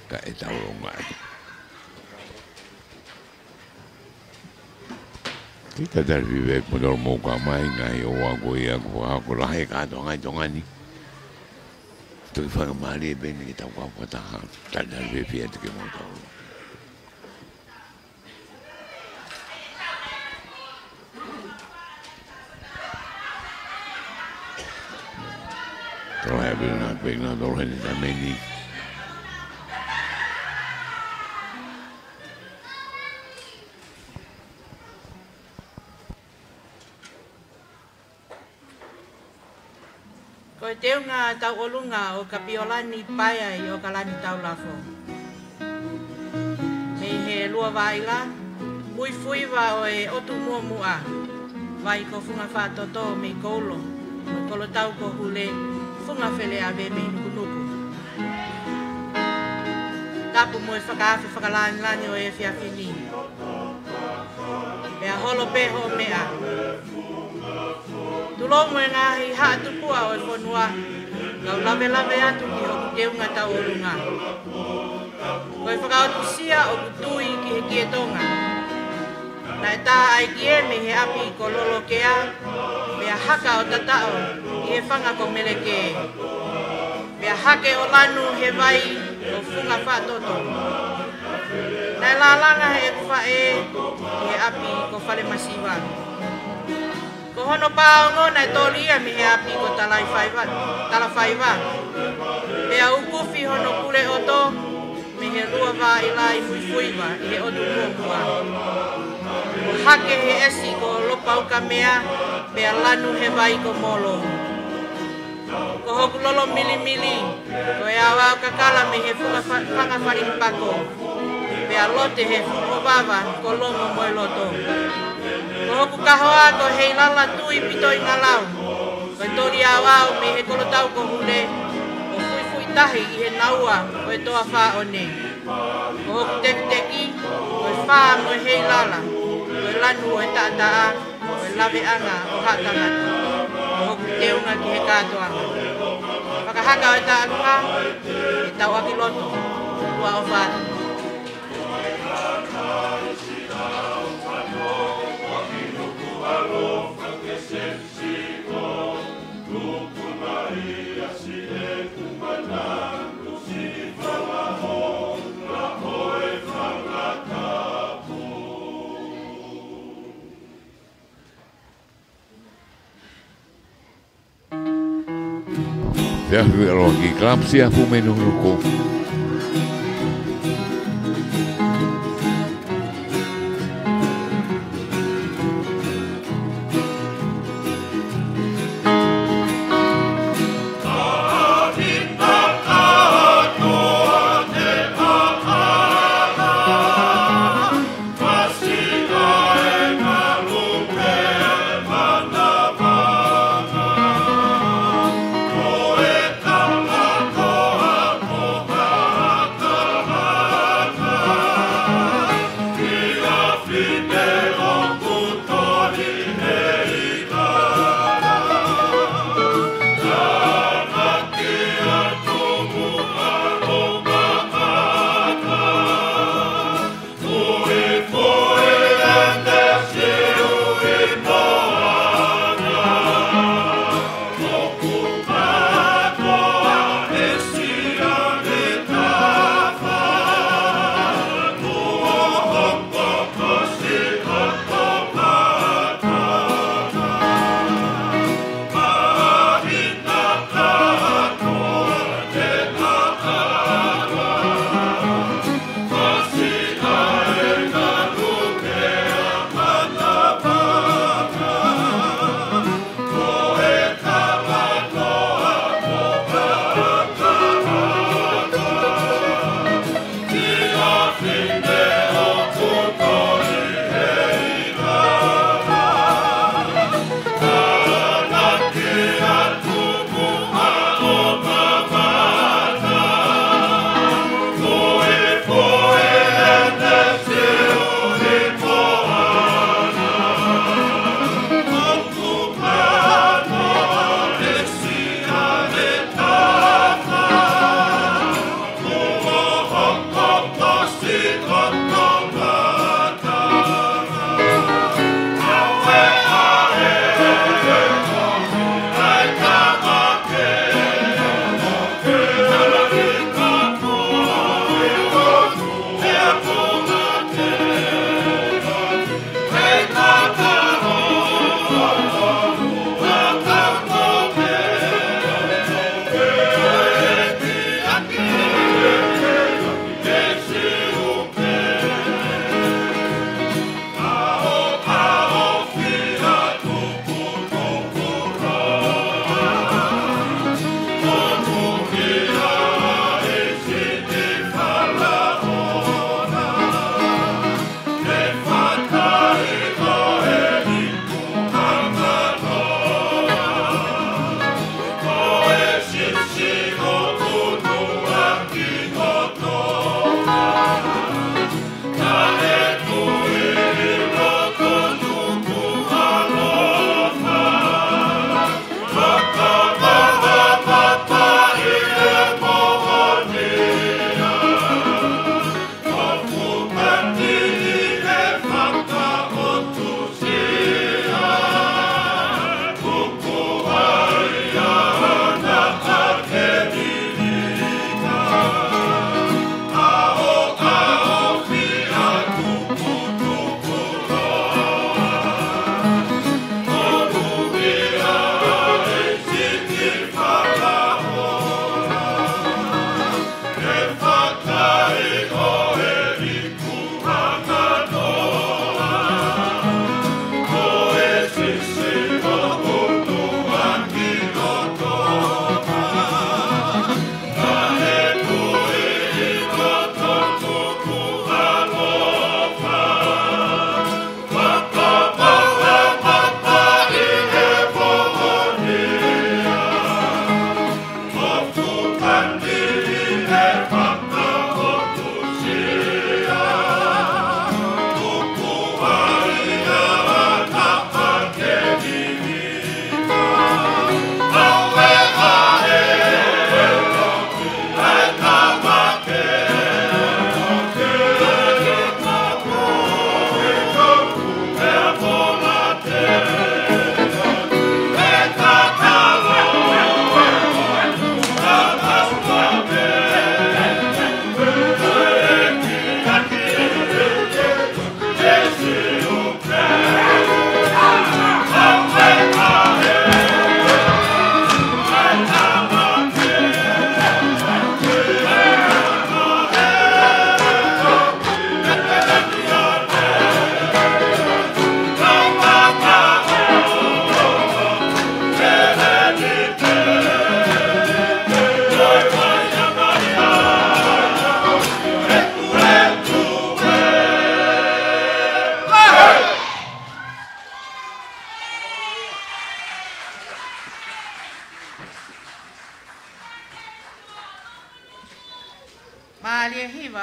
Ka ʻe tau longaʻi. Kiʻi tatali fifia mo tolo mou kau mai, ngaahi ʻoua ko ia, ko ha ko lahi kātoa ngaahi Tonga ni. Toki fakamālie pē ni ke tau kau fakataha. Tatali fifia atu ke mou tolo. Tolo he pena, pena, tolo he ni tameni. Ko e teunga tauʻolunga ʻo Kapiolani Paea ʻi ʻOkalani Taulafo. Mei he Lua Vāʻila, Muifuiva ʻo e ʻOtu Muʻomuʻa, vai ko Funga Faʻatoto mei Koulo, mo e Kolotau ko Hule, Funga Feleʻave mei Nukunuku. Tapu mo e fakaafe fakalāngilangi ʻo e efiafi ni. Pea holo pē hoʻo meʻa. Tulou mo e ngaahi haʻa tupuʻa ʻo e fonua, kau lavelave atu ki hoku teunga tauʻolunga. Ko e fakaʻotusia ʻoku tui ki he kie Tonga. Naʻe tā ʻa e kie mei he ʻapi ko Lolokea, pea haka ʻo tataʻo ʻi he fanga ko Meleke. Pea hake ʻo lanu he vai ko Funga Faʻatoto. Naʻe lālanga heʻeku faʻē ʻi he ʻapi ko Falemasiva. Ko hono pāongo naʻe toli ia mei he ʻapi ko Talaifaiva, Talafaiva. Pea ukufi hono pule ʻoto mei he Lua Vāʻila ʻi Muifuiva ʻi he ʻOtu Muʻomuʻa. Kuo hake he ʻesi ko Lopaukamea, pea lanu he vai ko Molo. Ko hoku lolo milimili, ko e aoao kakala mei he funga fa-, fanga falipako. Pea lote he fuʻu ʻovava, ko Lomo mo e loto. Ko hoku kahoa, ko Heilala Tui Pitoʻingalau. Ko e toli aoao mei he Kolotau ko Hule, ʻo fuifui tahi ʻi he naua ʻo e Toa Fā ʻOne. Ko hoku tekiteki, ko e fā mo e Heilala, ko e lanu ʻo e taʻataʻa, ko e laveʻanga ʻo haʻa tangata. Ko hoku teunga ki he kātoanga. Fakahaka ʻo e taʻanga, ʻe tauʻaki loto, ʻofa atu. Te afi aloha ki Kalapsia Fumenunuko.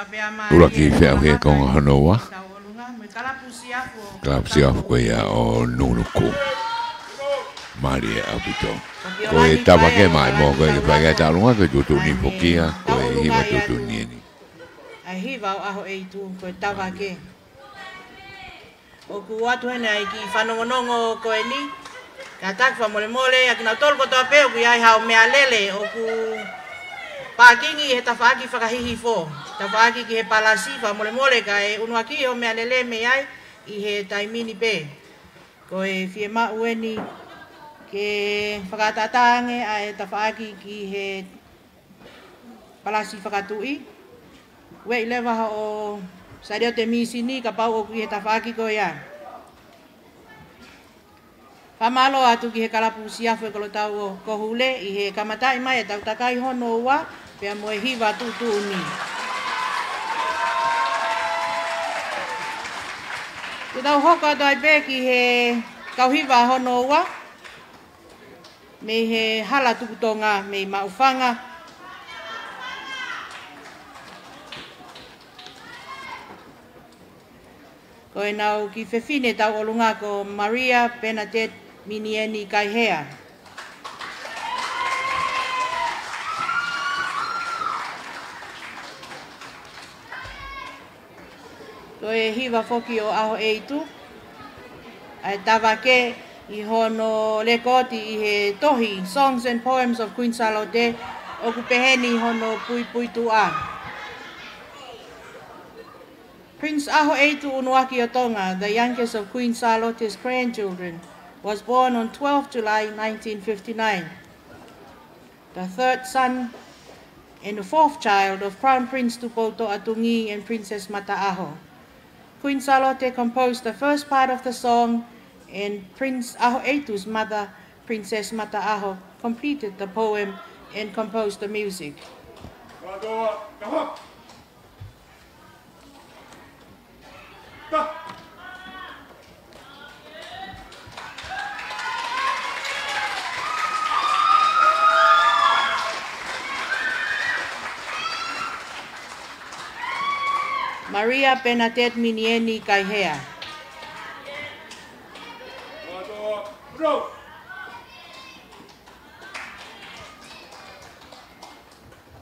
ʻUluaki feʻauhi e konga hono ua. Kalapu siafu ko ia ʻo Nunuku. Mālie ʻaupito. Ko e Tavake mai mo ko e fai e taʻolunga ko e tuʻutuʻuni foki ia, ko e hiva tuʻutuʻuni eni. ʻA e hiva ʻo ʻAhoʻeitu, ko e Tavake. ʻOku ʻoatu heni ʻa e kiʻi fanongonongo ko eni. Kātaki fakamolemole ʻa kinautolu kotoa pē ʻoku ʻi ai haʻo meʻalele ʻoku pākingi he tafaʻaki fakahihifo, tafaʻaki ki he palasi, fakamolemole kae ʻunuaki hoʻo meʻalele mei ai ʻi he taimi ni pē. Ko e fiemaʻu eni ke fakaʻataʻatā ange ʻa e tafaʻaki ki he palasi fakatuʻi. Ueʻi leva hoʻo saliote mīsini kapau ʻoku ʻi he tafaʻaki ko ia. Fakamālō atu ki he kalapu siafu ʻo e kolotau ʻo Kohule ʻi he kamataʻi mai e tau takai hono ua pea mo e hiva tuʻutuʻuni. Te tau hoko atu ai pē ki he kau hiva hono ua. Mei he Hala Tuku Tonga mei Maʻufanga. Ko ʻenau kiʻi fefine tauʻolunga ko Maria Bernadette Minieni Kaihea. Ko e hiva foki ʻo ʻAhoʻeitu, ʻa e Tavake, ʻi hono lekooti ʻi he tohi Songs and Poems of Queen Sālote, ʻoku peheni hono puipuituʻa. Prince ʻAhoʻeitu ʻUnuaki ʻo Tonga, the youngest of Queen Sālote's grandchildren, was born on twelfth July nineteen fifty-nine. The third son and the fourth child of Crown Prince Tupoutoʻa Tungī and Princess Mataʻaho. Queen Sālote composed the first part of the song, and Prince ʻAhoʻeitu's mother, Princess Mataʻaho, completed the poem and composed the music. Maria Bernadette Minieni Kaihea.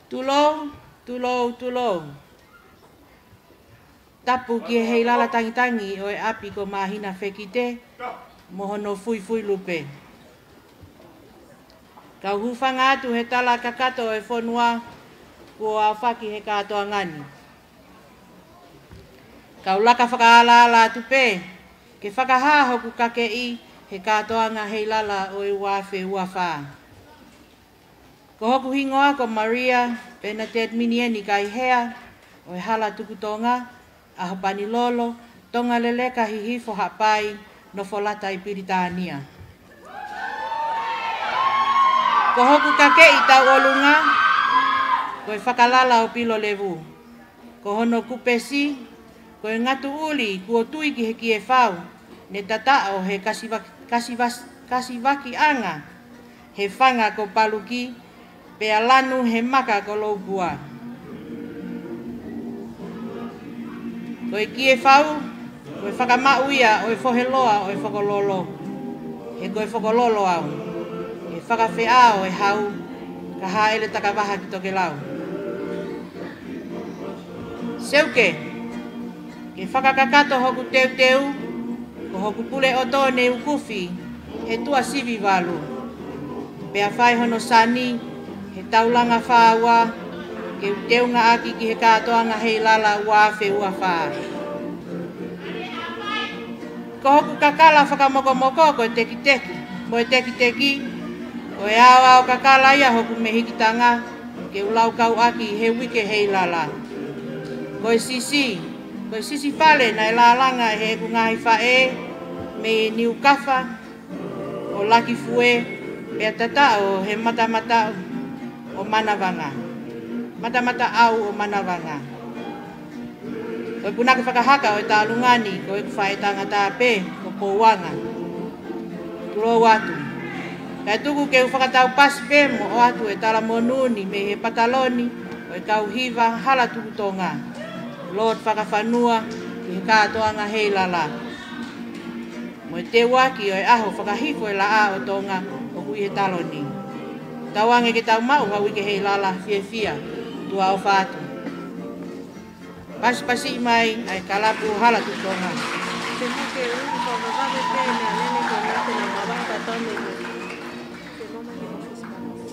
Tulou, tulou, tulou. Tapu ki he heilala tangitangi ʻo e ʻapi ko Māhina Fekite mo hono fuifui lupe. Kau hūfanga atu he tala kakato ʻo e fonua kuo aofaki he kātoanga ni. Kau laka fakaalaala atu pē ke fakahā hoku kakeʻi he kātoanga heilala ʻo e ua afe ua fā. Ko hoku hingoa ko Maria Bernadette Minieni Kaihea, ʻo e Hala Tuku Tonga, ʻAhopanilolo, Tongaleleka, Hihifo, Haʻapai, Nofolata ʻi Pilitānia. Ko hoku kakeʻi tauʻolunga ko e Fakalala ʻo Pilolevu. Ko hono kupesi ko e Ngatuʻuli kuo tui ki he kiefau, ne tataʻo he kasiva-, kasivas-, kasivakiʻanga he fanga ko Paluki, pea lanu he maka ko Loukua. Ko e kiefau ko e fakamaʻu ia ʻo e foheloa ʻo e Fokololo, he ko e Fokololo au, he fakafeʻao e hau, ka hāʻele takavaha ki tokelau. Seuke, ke fakakakato hoku teuteu, ko hoku pule ʻoto ne u kufi he tuʻa sivi valu. Pea fai hono sani he taulanga fā ua, ke u teunga ʻaki ki he kātoanga heilala ua afe ua fā. Ko hoku kakala fakamokomoko ko e tekiteki, mo e tekiteki, ko e aoao kakala ia hoku mehikitanga, ke u laukau ʻaki he uike heilala. Ko e sisi, ko e sisi fale naʻe lālanga ʻe heʻeku ngaahi faʻē mei Niukafa ʻo Lakifue, pea tataʻo he matamata ʻo Manavanga. Matamata ʻau ʻo Manavanga. Ko e punake fakahaka ʻo e taʻolunga ni, ko ʻeku faʻētangata pē, ko Pouanga. Tulou atu. Kae tuku ke u fakataupasi pē mo ʻoatu e talamonū ni mei he pataloni ʻo e kau hiva Hala Tuku Tonga. Lord Fakafanua ki he kātoanga Heilala, mo e teuaki ʻo e ʻaho fakahifo e laʻā ʻo Tonga ʻoku ʻi he taloni. Tauange ke tau maʻu ha uike Heilala fiefia. Tuʻa ʻofa atu. Pasipasi mai ʻa e kalapu Hala Tuʻi Tonga. Te mou ke ui ko vavave pē meʻalele ko ngā te nā mavahe ka tau mei.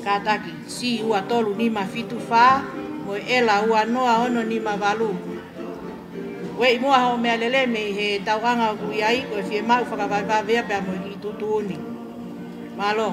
Kātaki, C ua tolu nima fitu fā, mo e ʻela ua noa ono nima valu. Ueʻi muʻa hoʻo meʻalele mei he tauʻanga ʻoku ʻi ai, ko e fiemaʻu fakavavevave ia pea mo e kiʻi tuʻutuʻuni. Mālō.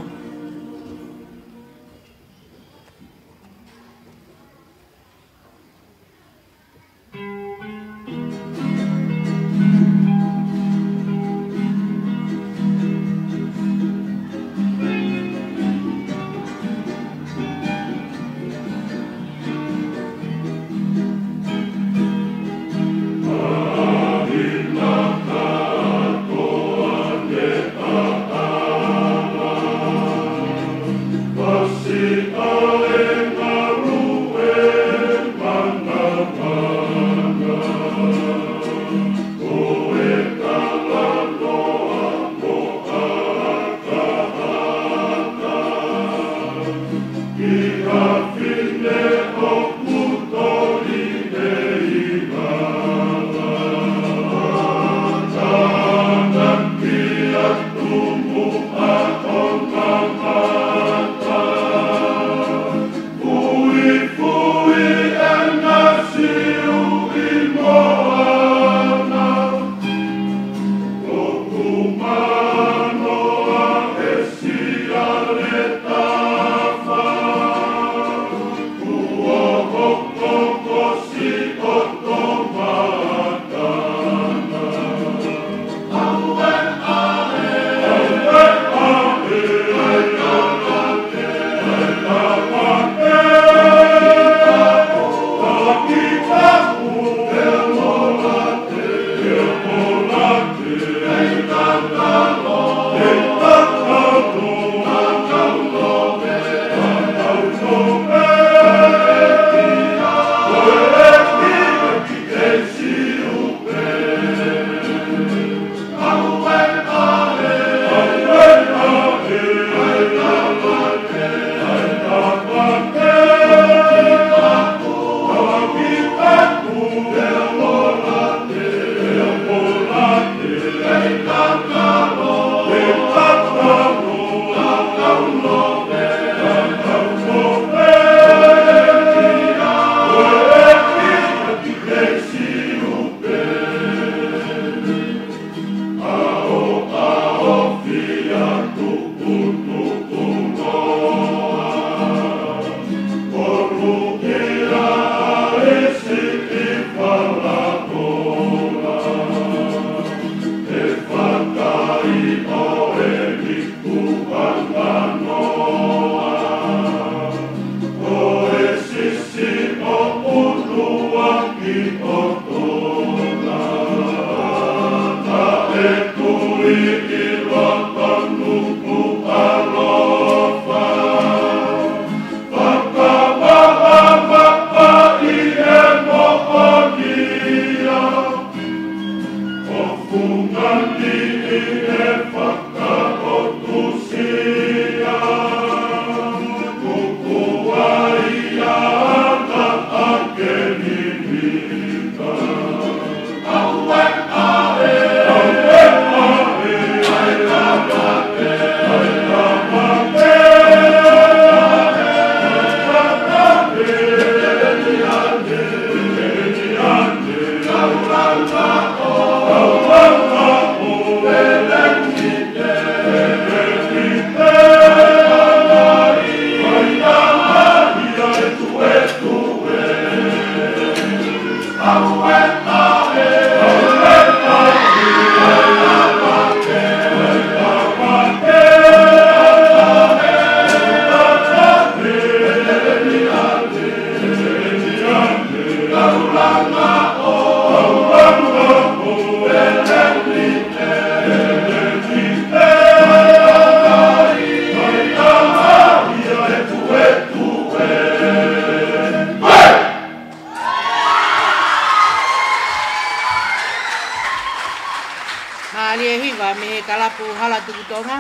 Mālie e hiva mei he kalapu Hala Tuku Tonga,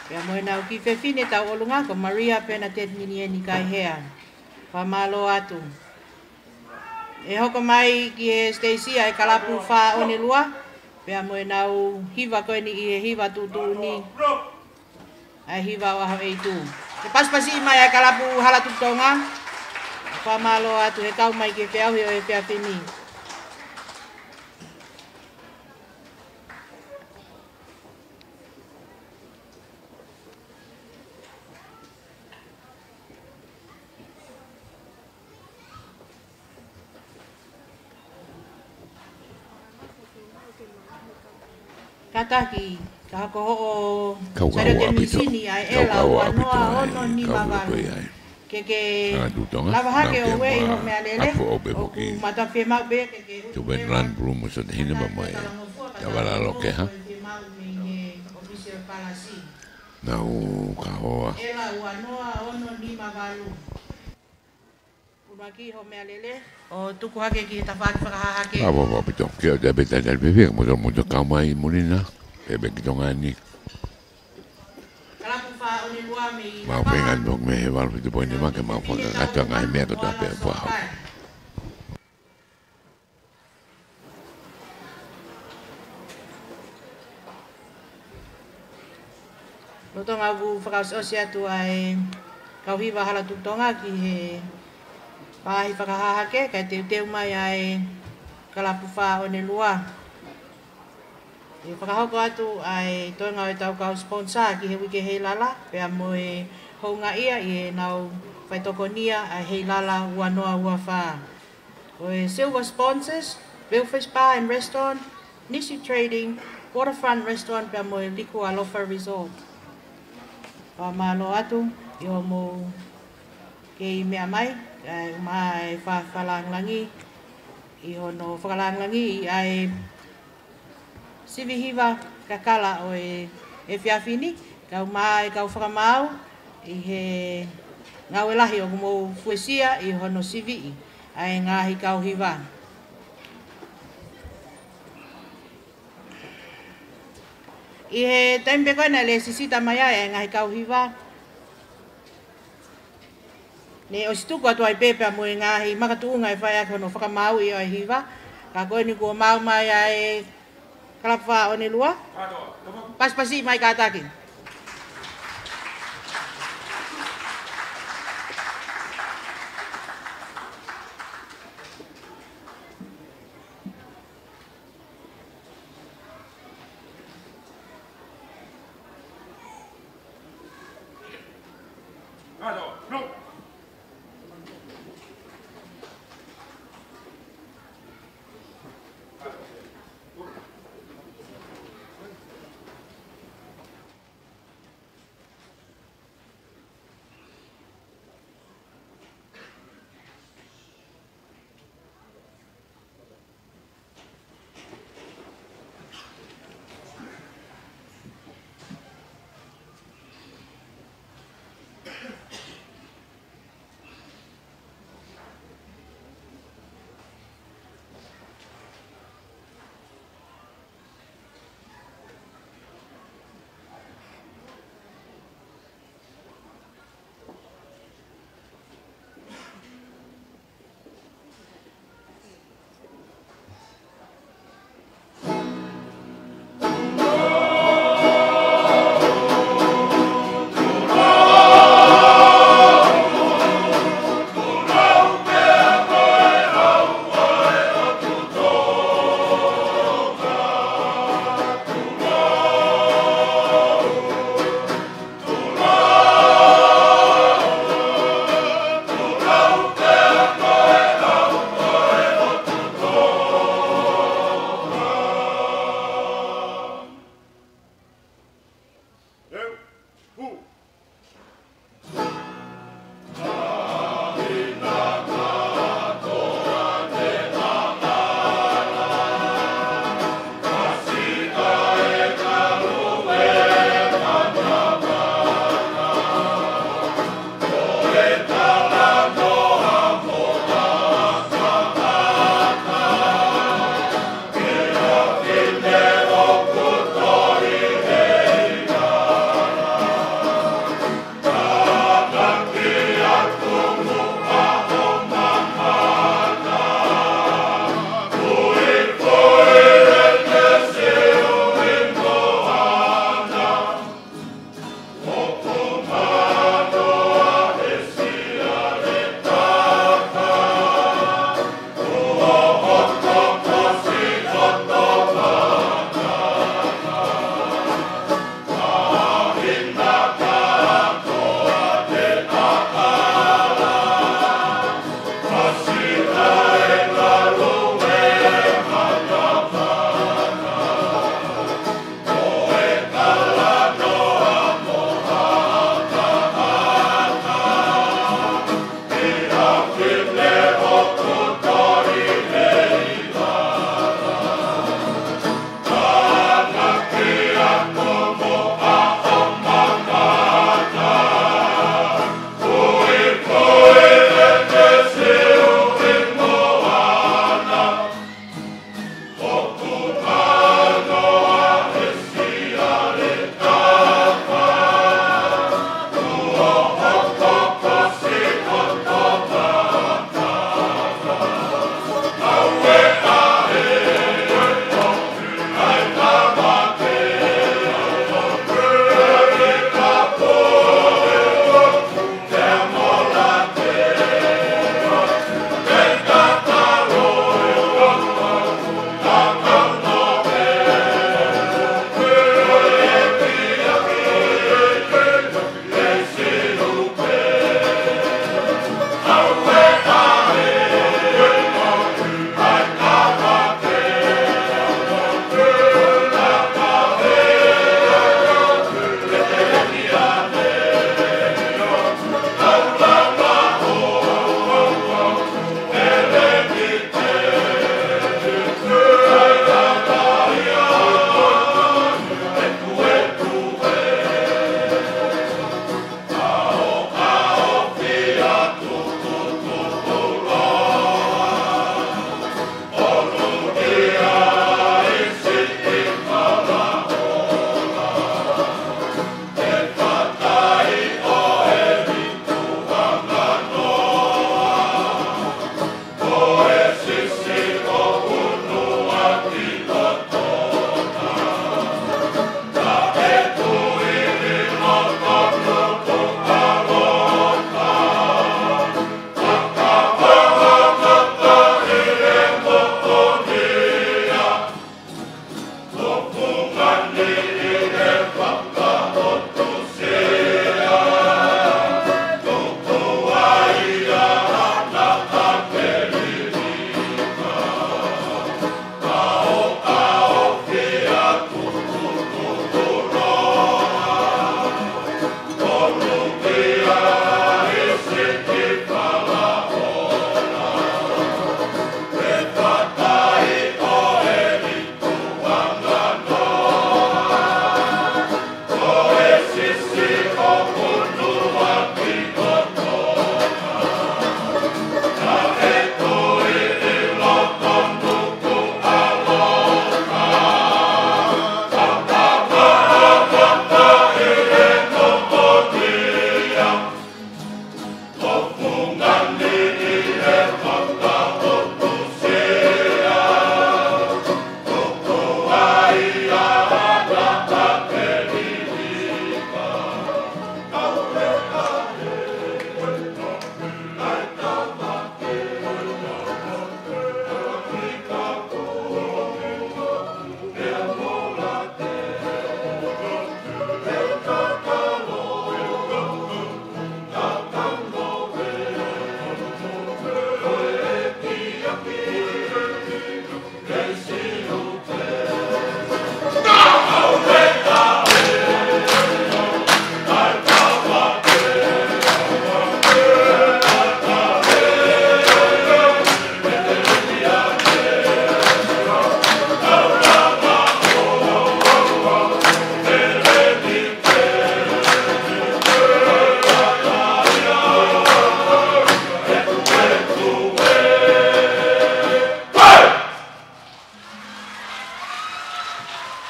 pea mo ʻenau kiʻi fefine tauʻolunga ko Maria Bernadette Minieni Kaihea. Fakamālō atu. ʻE hoko mai ki he siteisi ʻa e kalapu Fā One Lua, pea mo ʻenau hiva ko eni ʻi he hiva tuʻutuʻuni ʻa e hiva ʻo ʻAho ʻEitu. Ke pasipasi mai ʻa e kalapu Hala Tuku Tonga. Fakamālō atu he kau mai ki he feʻauhi ʻo e efiafi ni. Kātaki, ka hoko hoʻo Kau kau sailoke ʻaupito. Misini ʻa e Kau ʻela kau ua ʻaupito noa e ono nima valu. Kau ko ia ai. Ke ke Hala Tuku Tonga, lava hake ʻo ueʻi hoʻo meʻalele, ʻoku mata fiemaʻu pē ke ke Tuvenland Blue mo Sotehina pea mo e Tavala Lokeha. Nau kahoa. ʻEla ua noa ono nima valu. Unuaki hoʻo meʻalele, ʻo tuku hake ki he tafaʻaki fakahahake. Fakamālō ʻaupito, ke ʻoua te pē talitali pē, pea mo e motu kau mai muli na, pea pē ki Tonga ni. Kalapu Fā One Lua mei Mau Lapaha. Feinga atu mei he valu fitu poini ma ke mau fakakakato ngaahi meʻa kotoa pē ʻoku fakahoko. Lolotonga ʻoku fakaʻosiʻosi atu ʻa e kau hiva Hala Tuku Tonga ki he paʻahi fakahahake, kae teuteu mai ʻa e kalapu Fā One Lua. ʻE fakahoko atu ʻa e toenga ʻo ʻetau kau sponsor ki he uike heilala, pea mo e houngaʻia ʻi heʻenau faitokonia ʻa e heilala ua noa ua fā. Ko e silver sponsors, Billfish Bar and Restaurant, Nishi Trading, Waterfront Restaurant, pea mo e Liku Alofa Resort. Fakamālō atu ʻi hoʻomou kei meʻa mai, kae ʻumaʻā e fakalāngilangi, ʻi hono fakalāngilangiʻi ʻa e sivi hiva kakala ʻo e efiafi ni, kae ʻumaʻā e kau fakamaau ʻi he ngāue lahi ʻoku mou fuesia ʻi hono siviʻi ʻa e ngaahi kau hiva. ʻI he taimi pē ko ē naʻe lēsisita mai ai ʻa e ngaahi kau hiva, ne ʻosi tuku atu ai pē pea mo e ngaahi makatuʻunga ʻe fai ʻaki hono fakamaauʻi ʻo e hiva. Ka ko eni kuo maau mai ʻa e kalapu Fā One Lua. Pasipasi mai kātaki.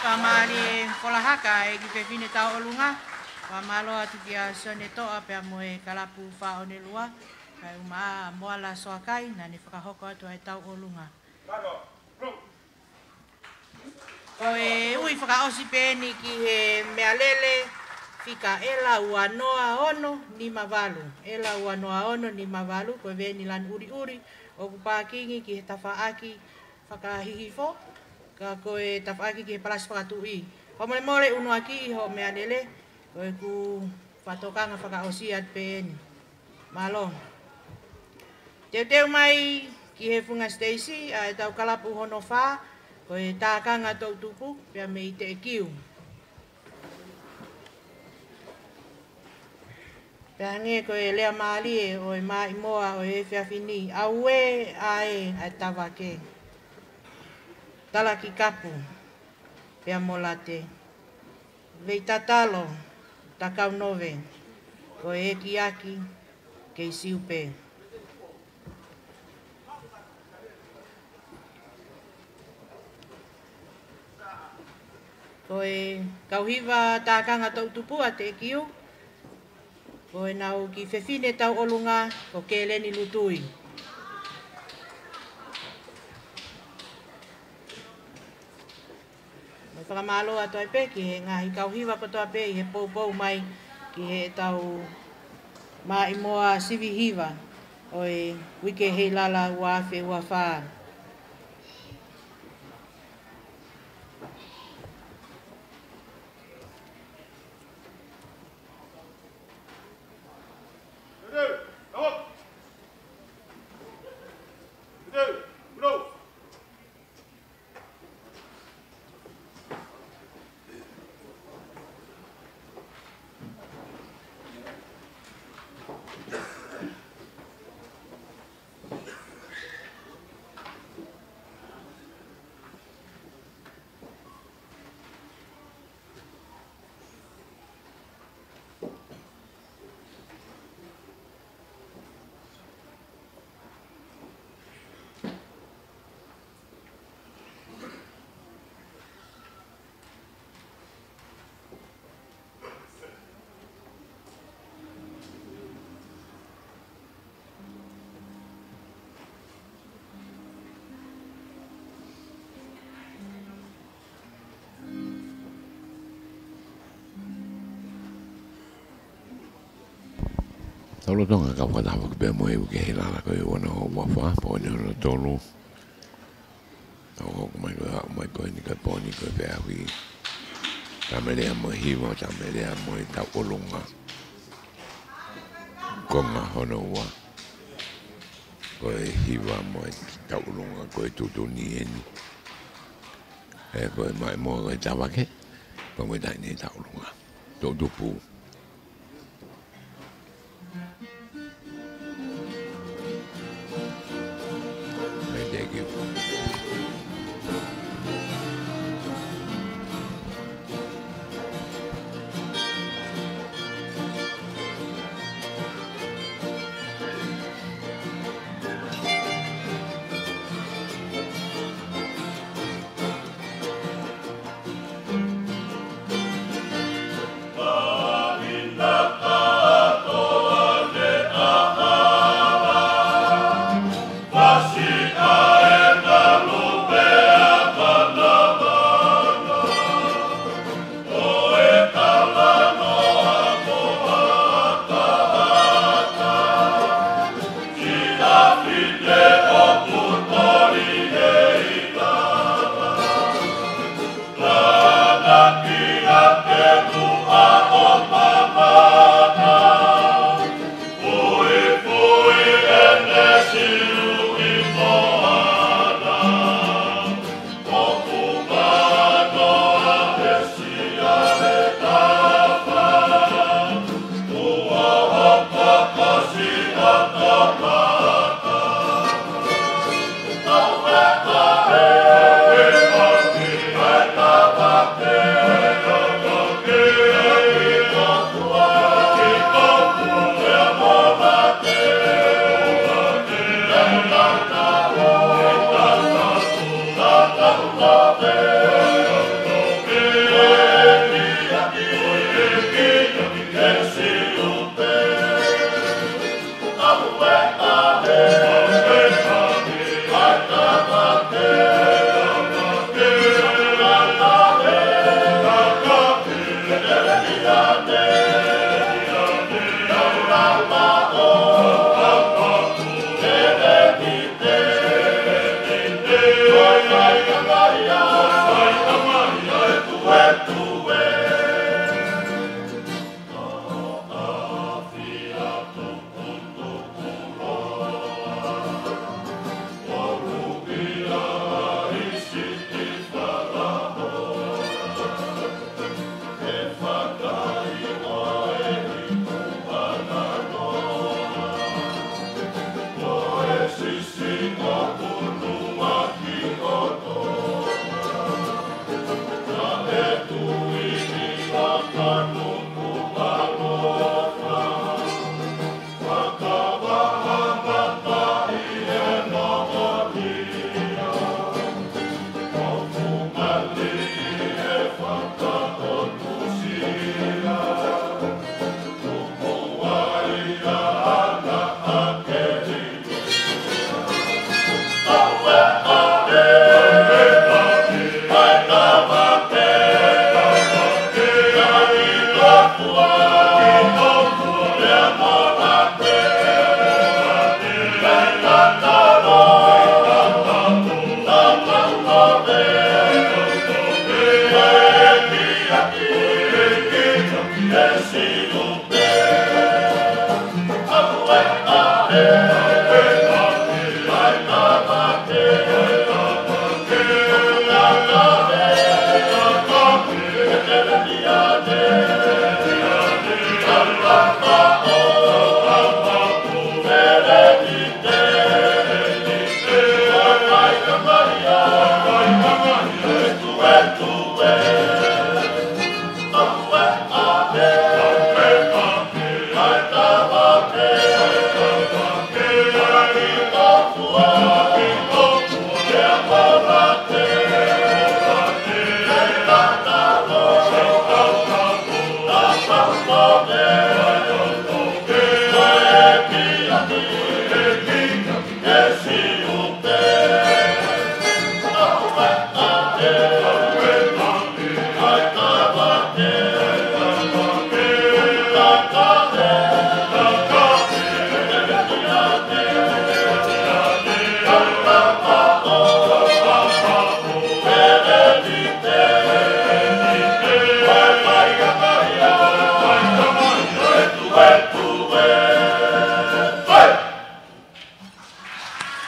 Fakamālie Kolahaka e kiʻi fefine tauʻolunga. Fakamālō atu kia Sione Toʻa pea mo e kalapu Faʻonelua. Kae ʻumaʻā Moala Soakai, naʻa ne fakahoko atu ʻa e tauʻolunga. Ko e ui fakaʻosi pē eni ki he meʻalele fika ʻela ua noa ono nima valu. ʻEla ua noa ono nima valu, ko e veni lanu ʻuliʻuli ʻoku pākingi ki he tafaʻaki fakahihifo, ka ko e tafaʻaki ki he palasi fakatuʻi. Fakamolemole ʻunuakiʻi hoʻo meʻalele, ko ʻeku fakatokanga fakaʻosi atu pē eni. Mālō. Teuteu mai ki he funga siteisi ʻa e tau kalapu hono fā, ko e Tākanga Toʻutupu, pea mei Teʻekiu. Pea hangē ko e lea mālie ʻo e maʻimoa ʻo e efiafi ni, ʻauē ʻa e ʻa e tavake. Talaki kapu, pea mo late. Vei tatalo, takau nove, ko e ekiaki, kei siu pē. Ko e kau hiva Tākanga Toʻutupu ʻa Teʻekiu, ko ʻenau kiʻi fefine tauʻolunga, ko Keleni Lutui. Mo e fakamālō atu ai pē ki he ngaahi kau hiva kotoa pē ʻi he poupou mai ki heʻetau maʻimoa sivi hiva ʻo e uike Heilala ua afe ua fā. Tau lolotonga kau fakataha pē mo e uike Heilala ko e ua noa ua fā, pō ni hono tolu. Tau hoko mai ko e haʻu mai ko eni ka pō ni ko e feʻauhi. Tau meʻa leva mo e hiva, tau meʻa leva mo e tauʻolunga. Konga hono ua. Ko e hiva mo e tauʻolunga ko e tuʻutuʻuni eni. ʻE ko e maʻimoa ko e tavake, ko e taʻahine tauʻolunga. Toʻutupu. Thank you.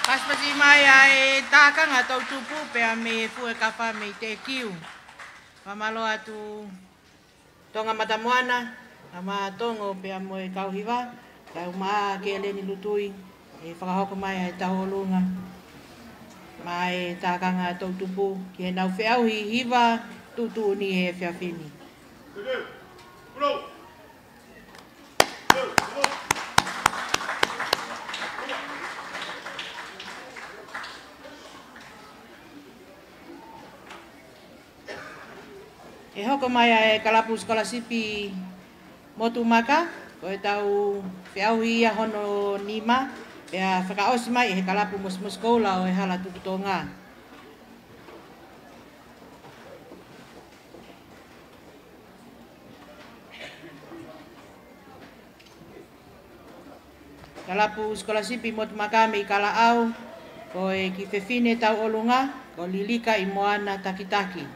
Pasipasi mai ʻa e tākanga toʻutupu pea mei Fuekafa mei Teʻekiu. Fakamālō atu Tonga Matamoana, Tama Tongo pea mo e kau hiva, kae ʻumaʻā Keleni Lutui, ʻe fakahoko mai ʻa e tauʻolunga maʻa e tākanga toʻutupu ki heʻenau feʻauhi hiva tuʻutuʻuni he efiafi ni. ʻE hoko mai ʻa e kalapu sikolasipi Motu Maka, ko ʻetau feʻauhi ia hono nima, pea fakaʻosi mai ʻe he kalapu Mosimosi Koula ʻo e Hala Tuku Tonga. Kalapu sikolasipi Motu Maka mei Kalaʻau, ko e kiʻi fefine tauʻolunga, ko Lilika ʻi Moana Takitaki.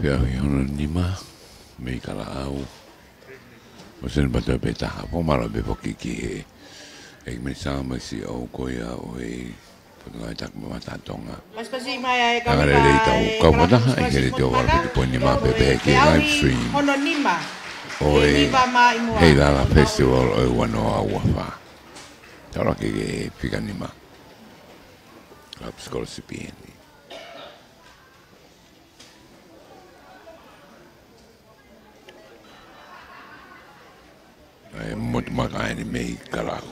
Feʻauhi hono nima mei Kalaʻau. ʻOsi ʻeni pea toe pē taha. Fakamālō pē foki ki he ʻEiki Minisitā mo e CEO ko ia ʻo e Potungāue Taki Mamata ʻa Tonga. Pasipasi mai ʻa e kau hiva, ʻa e kau fakataha ʻi he Letiō Valu fitu poini nima pea pehē ki he live stream ʻo e Heilala Festival ʻo e ua noa ua fā. Taulaki ki he fika nima. Kalapu sikolasipi ʻeni. ʻA e Motu Maka ʻeni mei Kalaʻau.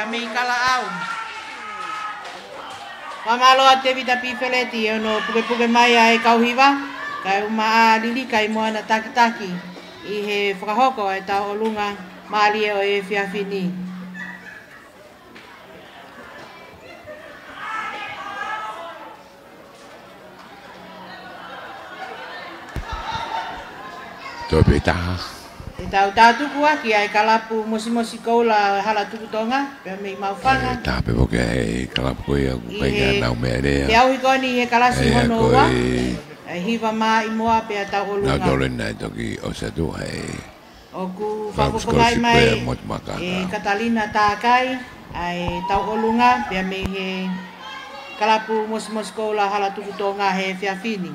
Mei Kalaʻau. Fakamālō atu Tevita Pifeleti ʻi hono pukepuke mai ʻa e kau hiva, kae ʻumaʻā Lilika ʻi Moana Takitaki ʻi he fakahoko ʻa e tauʻolunga mālie ʻo e efiafi ni. Toe pē taha. ʻE tau tātuku ʻaki ʻa e kalapu Mosimosi Koula ʻo e Hala Tuku Tonga, pea mei Maʻufanga. ʻE taha pē foki ʻa e kalapu ko ia ʻoku ʻikai ke nau meʻa lea. Feʻauhi ko eni he kalasi hono ua, ʻa e hiva mā ʻi moa pea tauʻolunga. Nau tole na e toki ʻosi atu ʻa e ʻOku fakafofongaʻi mai ʻe Katalina Takai ʻa e tauʻolunga pea mei he kalapu Mosimosi Koula Hala Tuku Tonga he efiafi ni.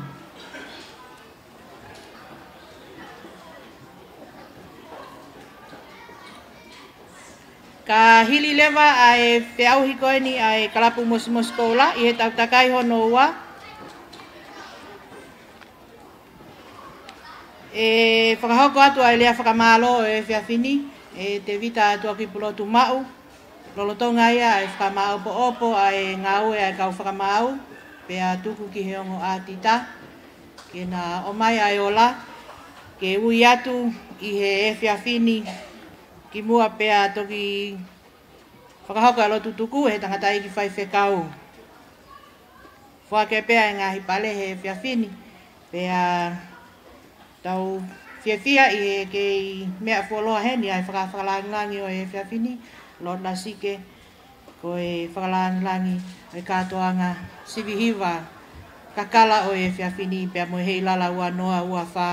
Ka hili leva ʻa e feʻauhi ko eni ʻa e kalapu Mosimosi Koula ʻi he tau takai hono ua, ʻe fakahoko atu ʻa e lea fakamālō ʻo e efiafi ni ʻe Tevita Tuʻakipulotu Maʻu, lolotonga ia ʻa e fakamāʻopoʻopo ʻa e ngāue ʻa e kau fakamaau, pea tuku ki he ongo ʻātita ke na ʻomai ʻa e ola ke ui atu ʻi he efiafi ni kimuʻa pea toki fakahoko ʻa e lotu tuku ʻe he tangataʻeiki faifekau. Foaki pē ʻa e ngaahi pale he efiafi ni, pea tau fiefia ʻi he kei meʻa fuoloa heni ʻa e faka-, fakalāngilangi ʻo e efiafi ni, Lord Lasike, ko e fakalāngilangi ʻo e kātoanga sivi hiva kakala ʻo e efiafi ni pea mo e Heilala ua noa ua fā.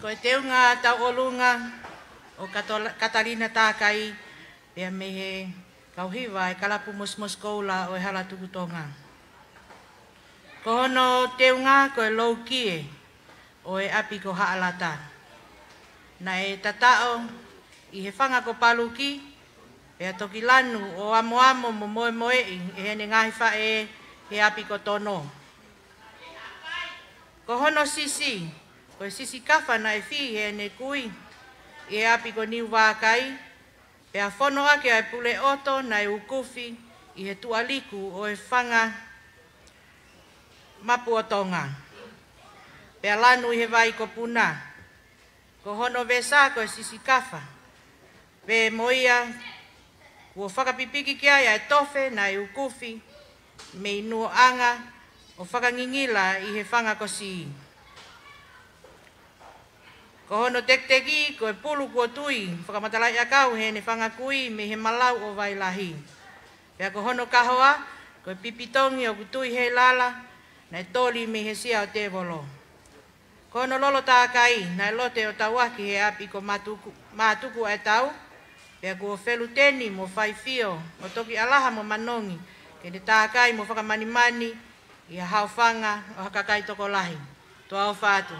Ko e teunga tauʻolunga ʻo Katola-, Katalina Takai, pea mei he kau hiva ʻa e kalapu Mosimosi Koula ʻo e Hala Tuku Tonga. Ko hono teunga ko e loukie ʻo e ʻapi ko Haʻalata. Naʻe tataʻo ʻi he fanga ko Paluki, pea toki lanu ʻo amoamo mo moemoeʻi ʻe heʻene ngaahi faʻē he ʻapi ko Tono. Ko hono sisi, ko e sisi kafa naʻe fī heʻene kui ʻi he ʻapi ko Niuvākai, pea fono ʻaki ʻa e pule ʻoto naʻe ukufi ʻi he tuʻaliku ʻo e fanga mapu ʻo Tonga, pea lanu ʻi he vai ko Puna. Ko hono vesa ko e sisi kafa, pea mo ia kuo fakapipiki ki ai ʻa e tofe naʻe ukufi mei Nuʻoʻanga ʻo fakangingila ʻi he fanga ko Sī. Ko hono tekiteki ko e pulu kuo tui fakamatalaʻiʻakau heʻene fanga kui mei he malau ʻo Vailahi. Pea ko hono kahoa ko e pipitongi ʻoku tui Heilala naʻe toli mei he sia ʻo Tēvolo. Ko hono lolo tākai naʻe lote ʻo tauʻaki he ʻapi ko Matuku, Matuku ʻa e tau, pea kuo feluteni mo faifio ʻo toki ʻalaha mo manongi ke ne tākai mo fakamanimani ʻi ha haofanga ʻo ha kakai tokolahi. Toa ʻofa atu.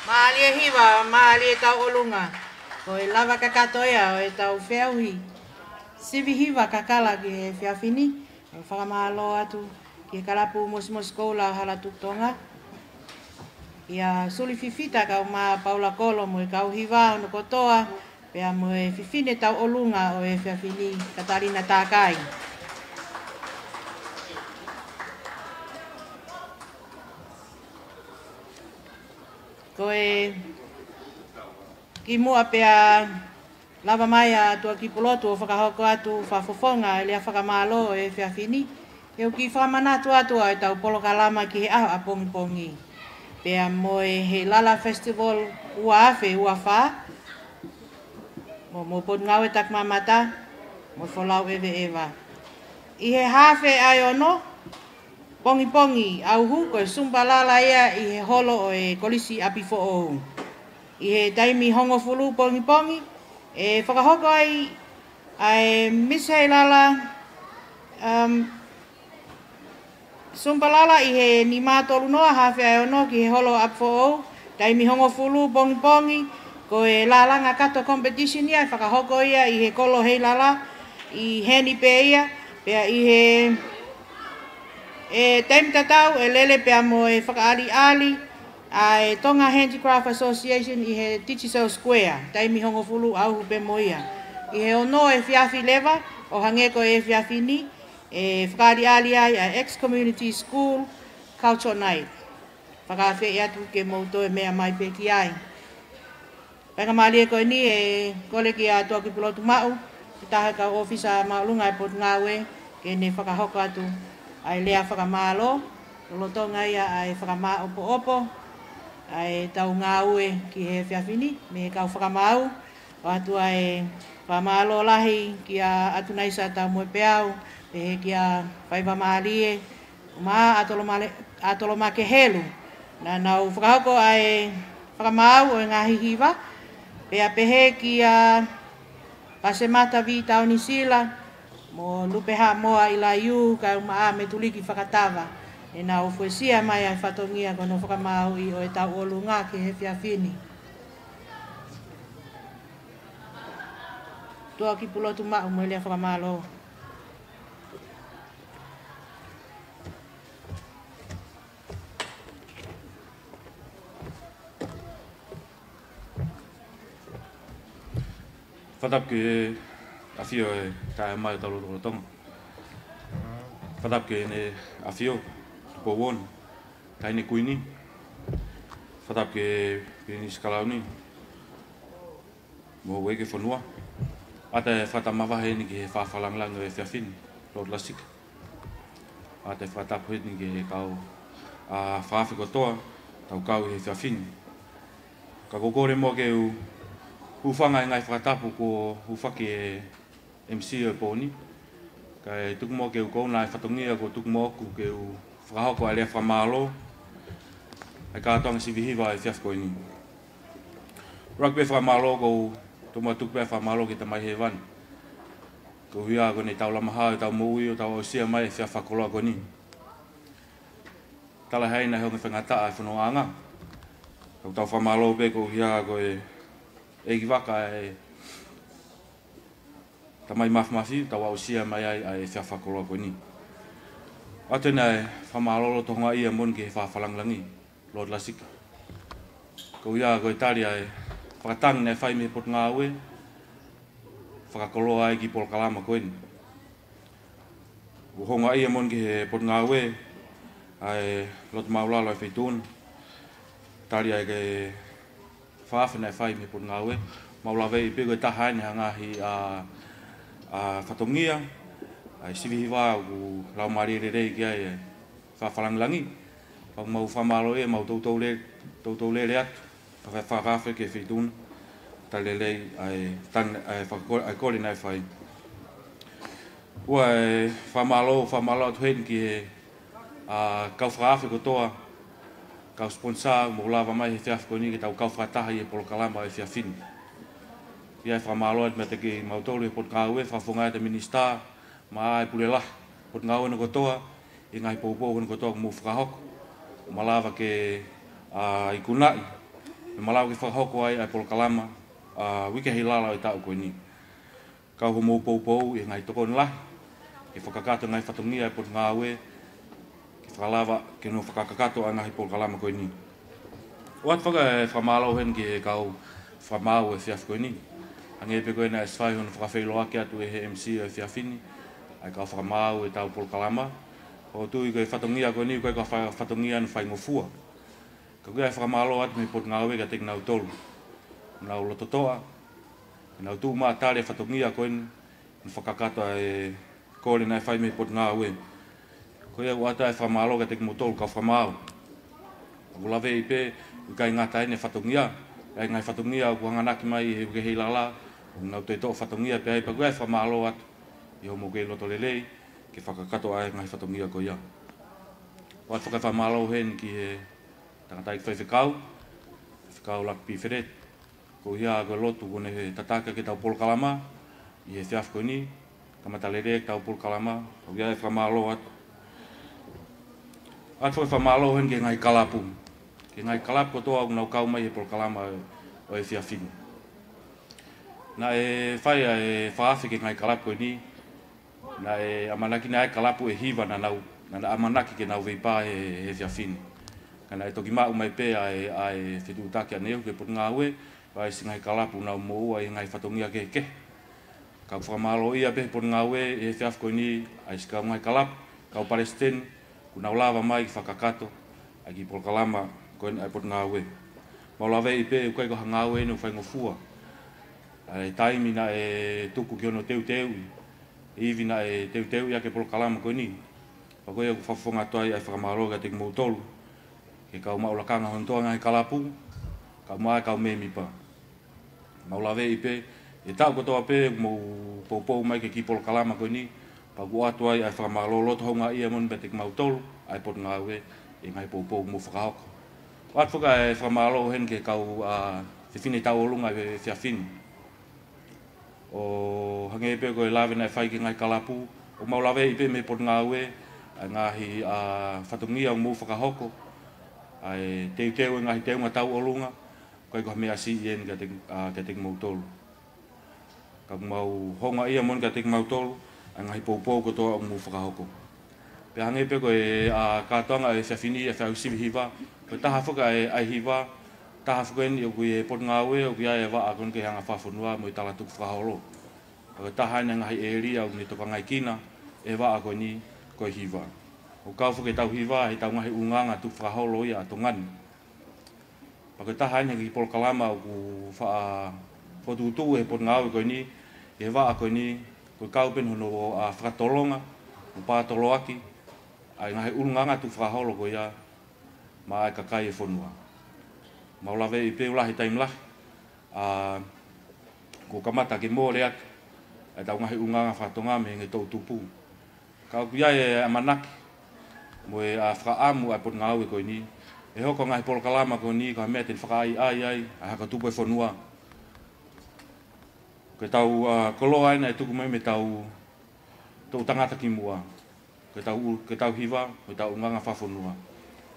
Mālie hiva, mālie tauʻolunga. Ko e lava kakato ia ʻo ʻetau feʻauhi sivi hiva kakala ki he efiafi ni. ʻO fakamālō atu ki he kalapu Mosimosi Koula ʻo Hala Tuʻi Tonga. ʻIa Suli Fifita kae ʻumaʻā Paula Kolo mo e kau hiva hono kotoa, pea mo e fefine tauʻolunga ʻo e efiafi ni, Katalina Takai. Ko e kimuʻa pea lava mai ʻa Tuʻakipulotu ʻo fakahoko atu fakafofonga e lea fakamālō ʻo e efiafi ni, ke u kiʻi fakamanatu atu ʻa ʻetau polokalama ki he ʻaho ʻapongipongi. Pea mo e Heilala Festival ua afe ua fā, mo, mo Potungāue Takimamata, mo Folau ʻEveʻeva. ʻI he haafe ʻa e ono pongipongi ʻauhu, ko e Sumbalala ia ʻi he holo ʻo e Kolisi ʻApifoʻou. ʻI he taimi hongofulu pongipongi, ʻe fakahoko ai ʻa e Miss Heilala, um, Sumbalala ʻi he nima tolu noa haafe ʻa e ono ki he holo ʻApifoʻou, taimi hongofulu pongipongi, ko e lālanga kato competition ia ʻe fakahoko ia ʻi he kolo Heilala, ʻi heni pē ia, pea ʻi he, ʻe taimi tatau ʻe lele pea mo e fakaʻaliʻali ʻa e Tonga Handicraft Association ʻi he Digicel Square, taimi hongofulu ʻauhu pē mo ia. ʻI he ono efiafi leva, ʻo hangē ko e efiafi ni, ʻe fakaʻaliʻali ai ʻa e X Community School Culture Night. Fakaafeʻi atu ke mou toe meʻa mai pē ki ai. Pea ka mālie ko eni ʻe kole kia Tuʻakipulotu Maʻu, ko e taha e kau ʻōfisa māʻolunga ʻa e Potungāue, ke ne fakahoko atu ʻa e lea fakamālō, lolotonga ia ʻa e fakamāʻopoʻopo ʻa ʻetau ngāue ki he efiafi ni, mei he kau fakamaau, ʻoatu ʻa e fakamālō lahi kia ʻAtunaisa Taumoepeau, pehē kia Faivamālie, mo ʻAtolomale-, ʻAtolomake Helu. Naʻa nau fakahoko ʻa e fakamaau ʻo e ngaahi hiva, pea pehē kia Pasemata Vītaunisila, mo Lupe Haʻamoa ʻIlaiū, kae ʻumaʻā Metuliki Fakatava. ʻE nau fuesia mai ʻa e fatongia ko hono fakamaauʻi ʻo ʻetau ʻolunga ki he efiafi ni. Tuʻakipulotu Maʻu mo e lea fakamālō. Fakatapu ki he ʻafio ʻa e Kaeʻumaʻā ʻo e Tauloto Lolotonga. Fakatapu ki heʻene ʻafio, Tupou One, Taʻahine Kuini. Fakatapu ki he Pilinisi Kalauni mo e Houʻeiki ʻo e fonua. ʻOatu e fakatapu makehe heni ki he fakalangilangi ʻo e efiafi ni, Lord Lasika. ʻOatu e fakatapu heni ki he kau, ā, fakaafe kotoa, tau kau ʻi he efiafi ni. Ka ʻoku ou kole muʻa ke u hūfanga he ngaahi fakatapu kuo hūfaki ʻe he M C ʻo e pō ni. Kae tuku muʻa ke u kounaʻi e fatongia kuo tuku moʻoku ke u fakahoko ai e lea fakamālō ʻa e kātoanga sivi hiva ʻo e efiafi ko eni. ʻUluaki pē fakamālō, ʻoku ou tomuʻa tuku pē ʻa e fakamālō ki he Tamai Hēvani koeʻuhi ko ʻene taulamahao ʻetau moʻui ʻo tau aʻusia mai e efiafi fakakoloa ko eni. Talaʻehai naʻe hoko e faingataʻa e fonongaʻanga. Ka ʻoku tau fakamālō pē koeʻuhi ko e ʻeikivaka ʻa e Tamai Mafimafi, tau aʻusia mai ai ʻa e efiafi fakakoloa ko eni. ʻOatu ʻa e fakamālō loto houngaʻia moʻoni ki he Faʻa Fakalāngilangi, Lord Lasika, koeʻuhi ko e tali ʻa e fakatangi naʻe fai mei he Potungāue, fakakoloa ai e kiʻi polokalama ko eni. ʻOku houngaʻia moʻoni ki he Potungāue ʻa e loto māʻulalo ʻa e Feituʻu na, tali ʻa e fakaafe naʻe fai mei he Potungāue. Mau laveʻi pē ko e taha eni ʻa e ngaahi ʻa, ʻa fatongia ʻa e sivi hiva ʻoku laumālie lelei ki ai e Faʻa Fakalāngilangi. Pea mau fakamālō ē, mau toutou le-, toutou lele atu ʻa e fakaafe ki he Feituʻu na, tali lelei ʻa e tang-, ʻa e fakako-, ʻa e kole naʻe fai. ʻOatu e fakamālō, fakamālō atu heni ki he ʻa, kau fakaafe kotoa, kau sponsor, mou lava mai he efiafi ko eni ke tau kau fakataha ʻi he polokalama ʻo e efiafi ni. ʻOatu e fakamālō atu meiate kimoutolu he Potungāue, fakafofonga ʻa e Minisitā, mo e Pule Lahi Potungāue hono kotoa, ʻi he ngaahi poupou hono kotoa ʻoku mou fakahoko, ʻo malava ke, ʻa, ikunaʻi, ʻo malava ke fakahoko ai ʻa e polokalama, ʻa, Uike Heilala ʻo e taʻu ko eni. Kau hoʻomou poupou ʻi he ngaahi tokoni lahi ke fakakakato e ngaahi fatongia ʻa e Potungāue, ke fakalava ke nau fakakakato ʻa e ngaahi polokalama ko eni. ʻOatu foki e fakamālō heni ki he kau fakamaau ʻo e efiafi ko eni. Hangē pē ko ia naʻe ʻosi fai hono fakafeʻiloaki atu ʻe he M C ʻo e efiafi ni, ʻa e kau fakamaau ʻetau polokalama. ʻOku ou tui ko e fatongia ko eni ʻoku ʻikai ko ha fa-, fatongia naʻe faingofua. Ka ʻoku ʻi ai e fakamālō atu mei he Potungāue kiate kinautolu, ʻenau lototoʻa, ʻenau tuʻu maʻu ʻo tali e fatongia ko eni, ʻo fakakakato ʻa e kole naʻe fai mei he Potungāue. Ko ia ʻoku ʻoatu ʻa e fakamālō kiate kimoutolu kau fakamaau. ʻOku laveʻi pē, ʻoku ʻikai ngata eni e fatongia, ʻa e ngaahi fatongia ʻoku hanganaki mai he Uike Heilala, ʻoku nau toe toʻo fatongia pē ai, pea ʻoku ʻi ai e fakamālō atu ʻi hoʻomou kei loto lelei ke fakakakato ʻa e ngaahi fatongia ko ia. ʻOatu foki e fakamālō heni ki he tangataʻeiki faifekau, Faifekau Lakapi Feleti, koeʻuhi ko e lotu kuo ne tataki ʻaki ʻetau polokalama ʻi he efiafi ko eni, kamata lelei ʻetau polokalama, ʻoku ʻi ai e fakamālō atu. ʻOatu foki e fakamālō heni ki he ngaahi kalapu, ki he ngaahi kalapu kotoa ʻoku nau kau mai he polokalama ʻo e efiafi ni. Naʻe fai ʻa e fakaafe ki he ngaahi kalapu ko eni, naʻe ʻamanaki naʻe ʻi ai e kalapu ʻe hiva naʻa nau, naʻa nau ʻamanaki ke nau veipā he, he efiafi ni. Ka naʻe toki maʻu mai pē ʻa e, ʻa e fetuʻutaki ʻanehu ki he Potungāue, ʻa e siʻi ngaahi kalapu ʻoku nau moʻua ʻi he ngaahi fatongia kehekehe. Ka ʻoku fakamālōʻia pē he Potungāue he efiafi ko eni ʻa e siʻi kau ngaahi kalapu, kau palesiteni, kuo nau lava mai ke fakakakato ʻa e kiʻi polokalama ko eni ʻa e Potungāue. Mau laveʻi pē ʻoku ʻikai ko ha ngāue eni ʻoku faingofua. ʻA e taimi naʻe tuku ki hono teuteuʻi, ivi naʻe teuteuʻi ʻaki e polokalama ko eni. Pea ko ia ʻoku fakafofonga atu ai ʻa e fakamālō kiate kimoutolu, ki he kau maʻu lakanga hono toʻa ngaahi kalapu, kae ʻumaʻā e kau mēmipa. Mau laveʻi pē, he taʻu kotoa pē ʻoku mou poupou mai ki he kiʻi polokalama ko eni, pea ʻoku ʻoatu ai ʻa e fakamālō loto houngaʻia moʻoni meiate kimoutolu, ʻa e Potungāue, ʻi he ngaahi poupou ʻoku mou fakahoko. ʻOatu foki e fakamālō heni ki he kau, ʻa, fefine tauʻolunga ʻo e efiafi ni. ʻO hangē pē ko e lave naʻe fai ki he ngaahi kalapu, ʻoku mau laveʻi pē mei he Potungāue ʻa e ngaahi, ʻa, fatongia ʻoku mou fakahoko, ʻa e teuteu e ngaahi teunga tauʻolunga, ʻoku ʻikai ko ha meʻa siʻi eni kiate, ʻa, kiate kimoutolu. Ka ʻoku mau houngaʻia moʻoni kiate kimoutolu ʻa e ngaahi poupou kotoa ʻoku mou fakahoko. Pea hangē pē ko e, ʻa, kātoanga ʻo e efiafi ni, ʻa e fai sivi hiva, ko e taha foki ʻa e, ʻa e hiva, taha foki eni ʻoku ʻi he Potungāue, ʻoku ʻi ai e vaʻa ko eni ki he Anga Fakafonua mo e Tala Tukufakaholo. Ko e taha eni e ngaahi ʻēlia ʻoku ne tokangaekina e vaʻa ko eni ko e hiva. ʻOku kau foki ʻetau hiva heʻetau ngaahi ʻulungaanga tukufakaholo ia ʻa Tonga ni. Pea ko e taha eni he kiʻi polokalama ʻoku faʻa fokotuʻutuʻu ʻe he Potungāue ko eni, ʻi he vaʻa ko eni, ko e kau pē eni hono, ʻa, fakatolonga, mo pātoloaki ʻa e ngaahi ʻulungaanga tukufakaholo ko ia maʻa e kakai e fonua. Mau laveʻi pē ʻoku lahi e taimi lahi, ʻa, kuo kamata ke mole atu ʻetau ngaahi ʻulungaanga faka-Tonga mei he ngaahi toʻutupu. Ka ʻoku ʻi ai e ʻamanaki mo e, ʻa, fakaʻamu ʻa e potungāue ko eni, ʻe hoko e ngaahi polokalama ko eni ko ha meʻa te ne fakaʻaiʻai ai ʻa e hako tupu e fonua. Ko ʻetau, ʻa, koloa ena ʻe tuku mai mei heʻetau toʻu tangata kimuʻa. Ko ʻetau, ko ʻetau hiva, ko ʻetau ʻulungaanga fakafonua.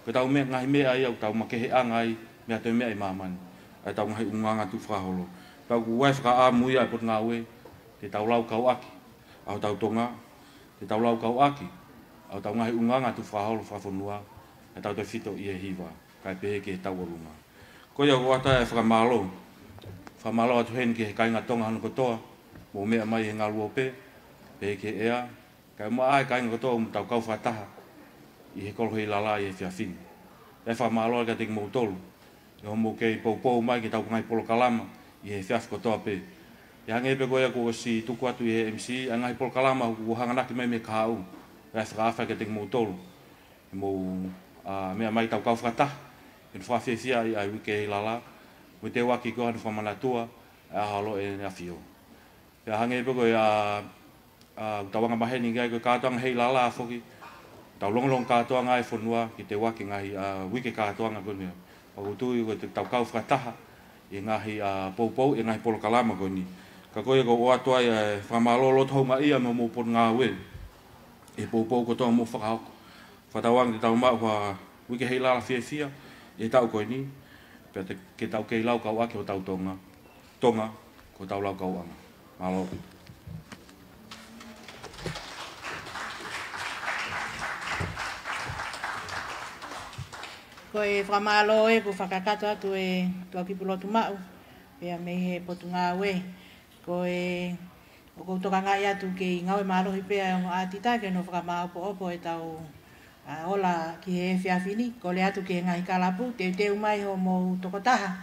Ko ʻetau meʻa, ngaahi meʻa ia ʻoku tau makeheʻanga ai mei ha toe meʻa ʻi māmani, ʻa ʻetau ngaahi ʻulungaanga tukufakaholo. Pea ʻoku ʻi ai e fakaʻamu ia ʻa e potungāue, ke tau laukauʻaki ʻa hotau Tonga, ke tau laukauʻaki ʻa hotau ngaahi ʻulungaanga tukufakaholo fakafonua, ke tau toe fito ʻi he hiva, kae pehē ki heʻetau ʻolunga. Ko ia ʻoku ou ʻoatu ai e fakamālō. Fakamālō atu heni ki he kāinga Tonga hono kotoa, mou meʻa mai he ngaluope, pehē ki he ʻea, kae ʻumaʻā e kāinga kotoa ʻoku tau kau fakataha ʻi he kolo Heilala ʻi he efiafi ni. Pea fakamālō kiate kimoutolu ʻi hoʻomou kei poupou mai ki heʻetau ngaahi polokalama ʻi he efiafi kotoa pē. ʻE hangē pē ko ia kuo ʻosi tuku atu ʻe he M C ʻa e ngaahi polokalama ʻoku hanganaki mai mei he kahaʻu. Pea fakaafe kiate kimoutolu ʻi hoʻomou, ʻa, meʻa mai ke tau kau fakataha ʻi hono fakafiefia ʻa e Uike Heilala, mo e teuaki ko ia hono fakamanatua ʻa e ʻAho Lotu ʻEne ʻAfio. Pea hangē pē ko ia, ʻa, ʻa, ʻoku tau angamaheni ki ai, ko e kātoanga Heilala foki, tau longolongo kātoanga ʻa e fonua ki he teuaki e ngaahi, ʻa, uike kātoanga ko eni. Pea ʻoku ou tui ko ʻetau kau fakataha ʻi he ngaahi, ʻa, poupou, ʻi he ngaahi polokalama ko eni. Ka ko ia ʻoku ou ʻoatu ai e fakamālō loto houngaʻia mo hoʻomou potungāue, ʻi he poupou kotoa ʻoku mou fakahoko. Fakatauange te tau maʻu ha Uike Heilala fiefia ʻi he taʻu ko eni, pea te, ke tau kei laukauʻaki hotau Tonga. Tonga, ko hotau laukauʻanga. Mālō. Ko e fakamālō ē kuo fakakakato atu ʻe Tuʻakipulotu Maʻu, pea mei he potungāue. Ko e, ʻoku ou tokangaʻi atu kei ngāue mālohi pē ʻa e ongo ʻātita ki hono fakamāʻopoʻopo ʻetau, ʻa, ola ki he efiafi ni. Kole atu ki he ngaahi kalapu, teuteu mai hoʻomou tokotaha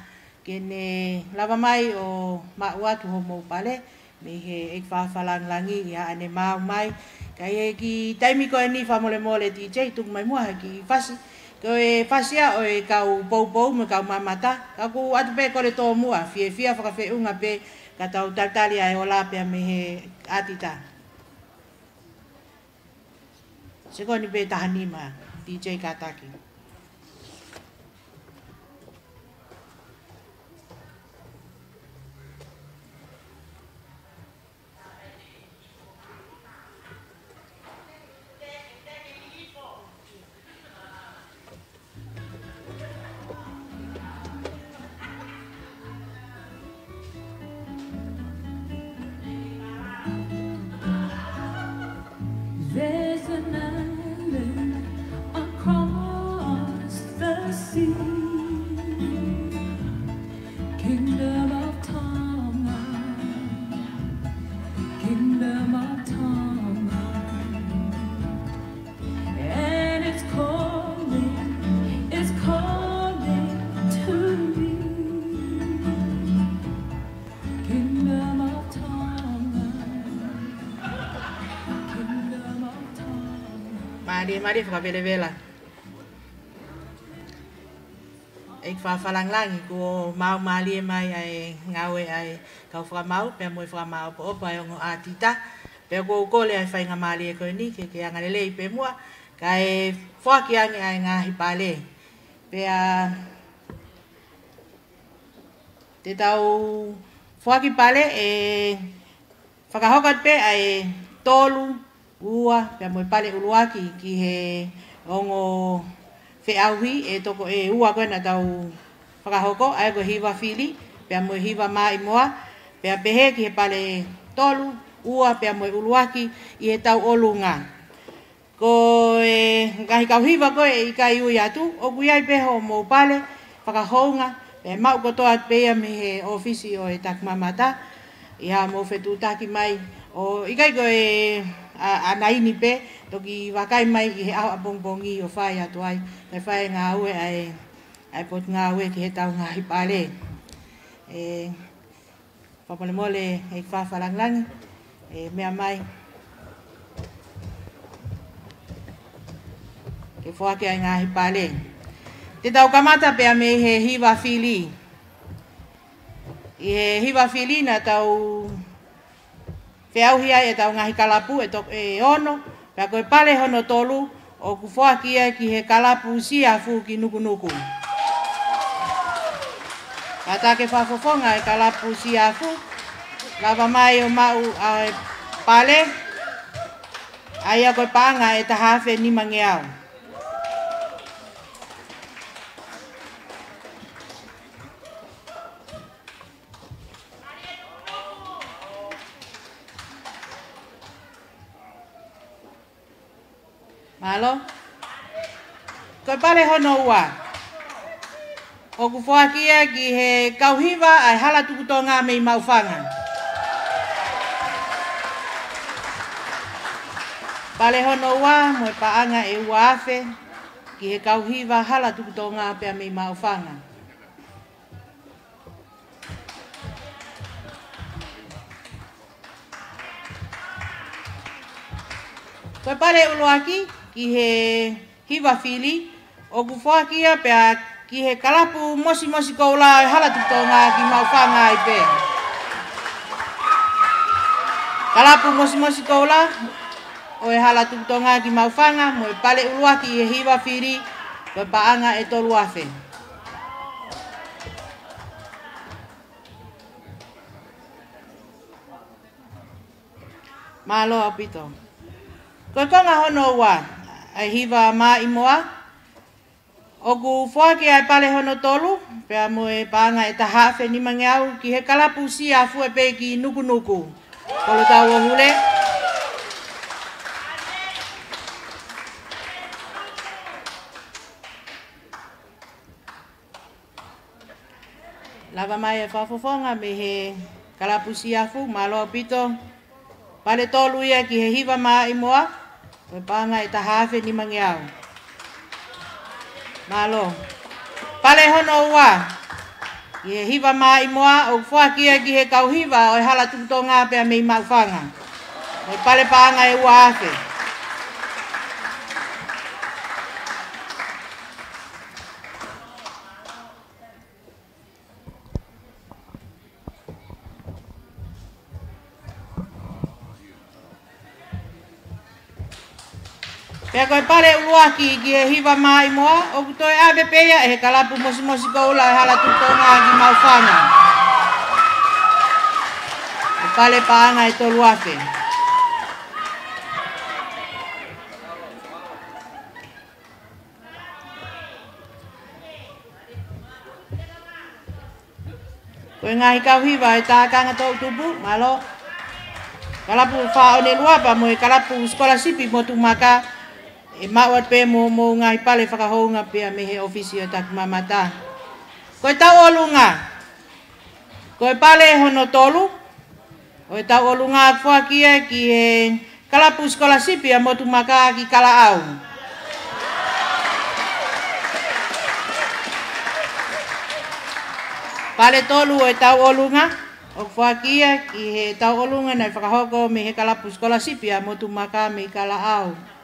ke ne lava mai ʻo maʻu atu hoʻomou pale mei he ʻEiki Fakalangilangi ʻi haʻane maau mai. Ka ʻi he kiʻi taimi ko eni, fakamolemole D J, tuku mai muʻa ha kiʻi fasi. Ko e fasi ia ʻo e kau poupou mo e kau mamata. Ka ʻoku ou ʻoatu pē kole tōmuʻa, fiefia fakafeʻunga pē ka tau talitali ʻa e ola pea mei he ʻātita. Sekoni pē taha nima, D J kātaki. There's an island across the sea. Kingdom of Tonga. Kingdom of Tonga. And it's calling, it's calling to me. Kingdom of Tonga. Kingdom of Tonga. Mālie, mālie fakavelavela. ʻEiki Fakalangilangi, kuo maau mālie mai ʻa e ngāue ʻa e kau fakamaau, pea mo e fakamāʻopoʻopo ʻa e ongo ʻātita. Pea ʻoku ou kole ʻa e faingamālie ko eni ke ke angalelei pē muʻa, kae foaki ange ʻa e ngaahi pale. Pea te tau foaki pale, ʻe fakahoko atu pē ʻa e tolu, ua, pea mo e pale ʻuluaki ki he ongo feʻauhi ʻe toko ʻe ua ko ē naʻa tau fakahoko, ʻa ia ko e hiva fili, pea mo e hiva maʻimoa, pea pehē ki he pale tolu, ua, pea mo e ʻuluaki ʻi heʻetau ʻolunga. Ko e ngaahi kau hiva ko ē ʻe ʻikai ui atu, ʻoku ʻi ai pē hoʻomou pale fakahounga, pea maʻu kotoa pē ia mei he ʻōfisi ʻo e Taki Mamata, ʻi haʻamou fetuʻutaki mai, ʻo ʻikai ko e, ʻa, ʻanaini pē, toki vakai mai ʻi he ʻaho ʻapongipongi ʻo fai atu ai, kae fai e ngāue ʻa e, ʻa e potungāue ki heʻetau ngaahi pale. ʻE, Fakamolemole, ʻEiki Fakalangilangi, ʻe meʻa mai ke foaki ʻa e ngaahi pale. Te tau kamata pē ia mei he hiva fili. ʻI he hiva fili naʻa tau feʻauhi ai ʻetau ngaahi kalapu ʻe to-, ʻe ono, Pea ko e pale hono tolu, ʻoku foaki ia ki he kalapu Siafu ki Nukunuku. Kātaki e fakafofonga e kalapu Siafu, lava mai ʻo maʻu ʻa e pale, ʻa ia ko e paʻanga ʻe taha afe nimangeau. Mālō. Ko e pale hono ua, ʻoku foaki ia ki he kau hiva ʻa e Hala Tukutonga mei Maʻufanga. Pale hono ua mo e paʻanga ʻe ua afe ki he kau hiva Hala Tukutonga pea mei Maʻufanga. Ko e pale ʻuluaki ki he hiva fili, ʻoku foaki ia pea ki he kalapu Mosimosi Koula ʻo e Hala Tukutonga ki Maʻufanga ai pē. Kalapu Mosimosi Koula ʻo e Hala Tukutonga ki Maʻufanga, mo e pale ʻuluaki ʻi he hiva fili, ko e paʻanga ʻe tolu afe. Mālō ʻaupito. Ko e konga hono ua ʻa e hiva Maʻimoa, ʻoku foaki ʻa e pale hono tolu, pea mo e paʻanga ʻe taha afe nimangeau ki he kalapu Siafu ʻe pē ki Nukunuku. Kolo tau ʻo hule. Lava mai e fakafofonga mei he kalapu Siafu, mālō ʻaupito. Pale tolu ia ki he hiva Maʻimoa, ko e paʻanga ʻe taha afe nimangeau. Mālō. Pale hono ua ki he hiva Maʻimoa, ʻoku foaki ia ki he kau hiva ʻo e Hala Tukutonga pea mei Maʻufanga. Ko e pale paʻanga ʻe ua afe. Pea ko e pale ʻuluaki ki he hiva Maʻimoa, ʻoku toe ʻave pē ia ʻe he kalapu Mosimosi Koula ʻo e Hala Tukutonga ki Maʻufanga. Ko e pale paʻanga ʻe tolu afe. Ko e ngaahi kau hiva ʻo e Tākanga Toʻutupu, mālō. Kalapu Fā ʻo e Lua pea mo e kalapu Sikolasipi Motu Maka, ʻe maʻu atu pē mo, mo e ngaahi pale fakahounga pea mei he ʻōfisi ʻo e Takimamata. Ko e Tauʻolunga, ko e pale hono tolu ʻo e Tauʻolunga, ʻoku foaki ia ki he kalapu Sikolasipi ʻa Motu Maka ki Kalaʻau. Pale tolu ʻo e Tauʻolunga, ʻoku foaki ia ki he Tauʻolunga naʻe fakahoko mei he kalapu Sikolasipi ʻa Motu Maka mei Kalaʻau.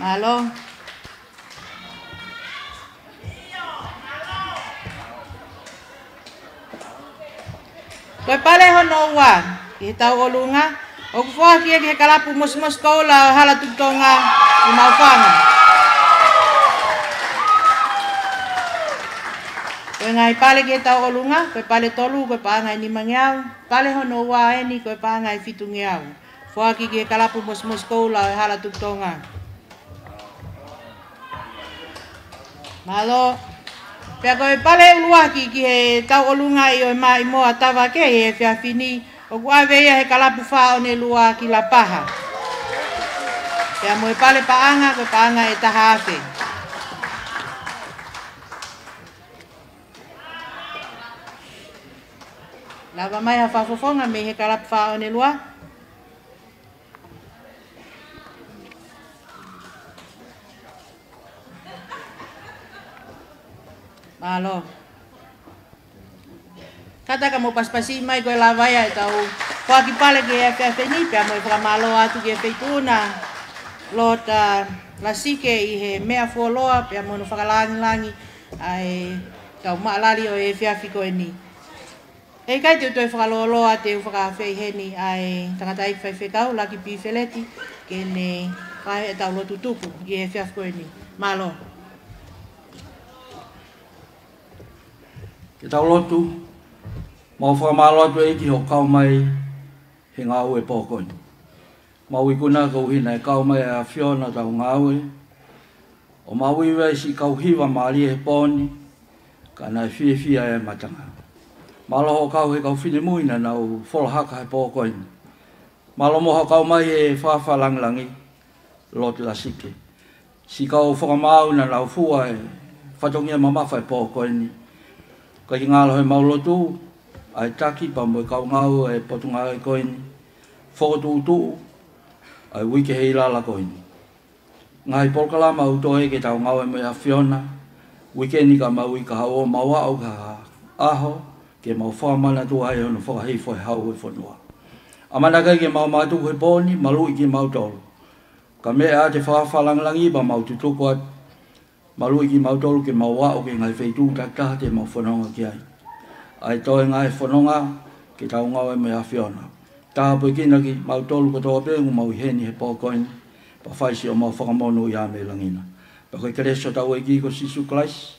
Mālō. Ko e pale hono ua ki he Tauʻolunga, ʻoku foaki ia ki he kalapu Mosimosi Koula ʻo e Hala Tukutonga ʻi Maʻufanga. Ko e ngaahi pale ki he Tauʻolunga, ko e pale tolu ko e paʻanga ʻe nimangeau, pale hono ua eni ko e paʻanga ʻe fitungeau. Foaki ki he kalapu Mosimosi Koula ʻo e Hala Tukutonga. Mālō. Pea ko e pale ʻuluaki ki he Tauʻolunga ʻi ʻo e Maʻimoa Tavake ʻi he efiafi ni, ʻoku ʻave ia ʻe he kalapu Fā ʻo e Lua ki Lapaha. Pea mo e pale paʻanga, ko e paʻanga ʻe taha afe. Lava mai ha fakafofonga mei he kalapu Fā ʻo e Lua. Mālō. Kātaki mou pasipasi mai ko e lava ia ʻetau foaki pale ki he efiafi ni, pea mo e fakamālō atu ki he Feituʻu na Lota Lasike ʻi he meʻa fuoloa, pea mo hono fakalāngilangi ʻa e kau maʻalali ʻo e efiafi ko eni. ʻIkai te u toe fakalōloa, te u fakaafeʻi heni ʻa e tangataʻeiki faifekau, Laki Pifeleti, ke ne fai ʻetau lotu tuku ʻi he efiafi ko eni. Mālō. Ke tau lotu. Mau fakamālō atu ʻEiki hoʻo kau mai he ngāue pō ko eni. Mau ikuna koeʻuhi naʻe kau mai ʻa e ʻAfiona ʻo tau ngāue, ʻo mau ivi ai siʻi kau hiva mālie he pō ni, ka naʻe fiefia e matanga. Mālō hoʻo kau he kau finemui naʻa nau fola haka he pō ko eni. Mālō mo hoʻo kau mai he fakafalangilangi, Lord Lasike. Siʻi kau fakamaau naʻa nau fua e fatongia mamafa e pō ko eni. Ka ʻi he ngalo he mau lotu, ʻa e taki pea mo e kau ngāue e potungāue ko eni. Fokotuʻutuʻu ʻa e uike heilala ko eni. Ngaahi polokalama ʻoku toe ke tau ngāue mo e ʻAfiona, uike ni kae ʻumaʻā uike kahaʻu, mau aʻu ki ha ʻaho ke mau fakamanatua ai hono fakahifo e hau e fonua. ʻAmanaki ke mau mātuku he pō ni, maluʻi kimautolu. Ka meʻa ʻa e fakafalangilangi pea mau tutuku atu, maluʻi kimautolu ke mau aʻu ki he ngaahi feituʻu takitaha te mau fononga ki ai. ʻA e toenga e fononga ke tau ngāue mo e ʻAfiona. Tāpuekina kimautolu kotoa pē ʻoku mau ʻi heni he pō ko eni, pea fai siʻomau fakamonūʻia mei langi na. Pea ko e kelesi ʻa hotau ʻEiki ko Sīsū Kalaisi,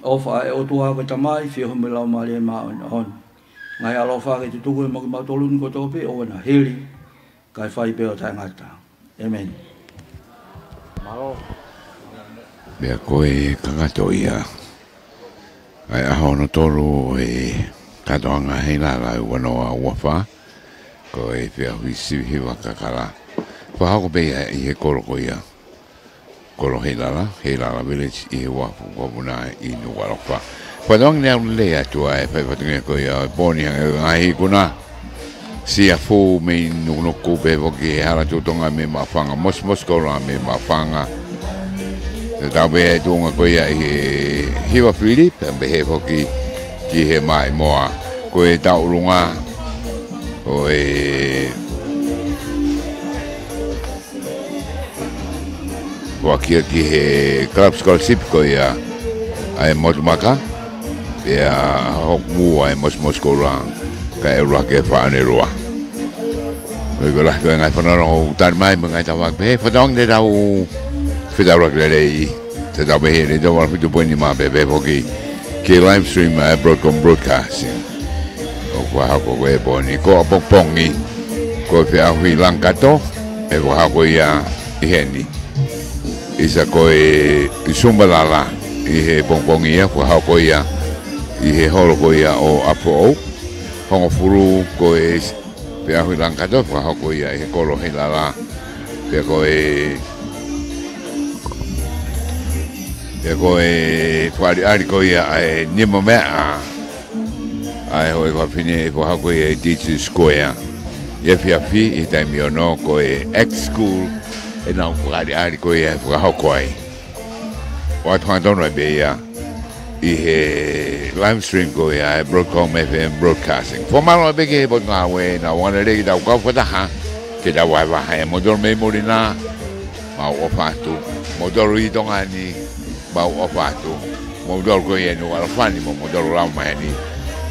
ʻofa ʻa e ʻOtua ko e Tamai, feohi mo e Laumālie Māʻoniʻoni, ngaahi ʻaloʻofa ke tutuku mo kimautolu ni kotoa pē ʻo ʻoua naʻa hili, kae fai pē ʻo taʻengata. ʻĒmeni. Mālō. Pea ko e kakato ia ʻa e ʻaho hono tolu ʻo e kātoanga heilala ʻo e ua noa ua fā, ko e feʻauhi sivi hiva kakala. Fakahoko pē ia ʻi he kolo ko ia, Kolo Heilala, Heilala Village ʻi he uafu ko Vuna ʻi Nukuʻalofa. Fakatauange ne au lelei atu ʻa e fai fatongia ko ia ʻo e pō ni hangē ko e ngaahi ikuna. Siafu mei Nukunuku pea foki he hala Tuʻi Tonga mei Maʻufanga, Mosimosi Koula mei Maʻufanga. Tatau pē ʻa e tuʻunga ko ia ʻi he hiva fili, pea pehē foki ki he maʻimoa. Ko e tauʻolunga ʻo e ʻoku ʻaʻahi ki he club scholarship ko ia ʻa e motu maka, pea hoko muʻa ʻa e Mosimosi Koula, kae ʻuluaki e faʻa ne lua. Ko e lahi ko e ngaahi fanongo ʻoku tali mai mo e ngaahi tau ake pehē, fakatauange te tau fetaulaki lelei, te tau pehē le tau ʻalu fitu poini mā pē pē foki ki he live stream ʻa e Broadcom Broadcasting. ʻOku fakahoko ko e pō ni ko ʻapongipongi, ko e feʻauhi langa kato ʻe fakahoko ia ʻi heni. ʻIsa ko e Zumba lala ʻi he pongipongi ia, fakahoko ia ʻi he holo ko ia ʻo ʻApifoʻou. Hongofulu ko e feʻauhi langa kato, fakahoko ia ʻi he Kolo Heilala. Pea ko e, pea ko e fakaʻaliʻali ko ia ʻa e nima meʻa, ʻa e houʻeiki fafine, ʻe fakahoko ia ʻi Teachers Square ʻi he efiafi ʻi he taimi ono. Ko e X School ʻenau fakaʻaliʻali ko ia ʻe fakahoko ai. ʻOatu hangatonu ai pē ia ʻi he live stream ko ia ʻa e Broadcom F M Broadcasting. Fakamālō pē ki he potungāue naʻa nau lelei ke tau kau fakataha, ke tau vahevahe. Moutolu mei muli na, mau ʻofa atu. Moutolu ʻi Tonga ni, mau ʻofa atu. Moutolu ko ia ʻi Nukuʻalofa ni, mo moutolu ʻoku lava mai ni,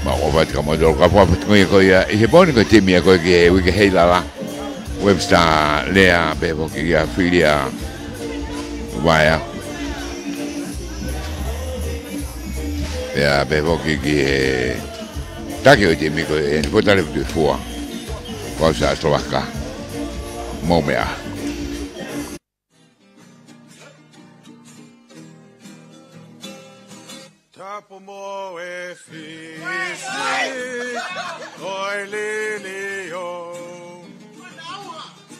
mau ʻofa atu kia moutolu. Ka fakafatongia ko ia ʻi he pō ni ko e timi ia ko ē ki he uike heilala, Webster Lea, pea foki kia Filia Vaea. Pea pehē foki ki he taki ʻo e timi ko eni, Fotale Futuifua, Vausa Asolaka. Mou meʻa. Tapu mo e Fisi, ʻo e liliu,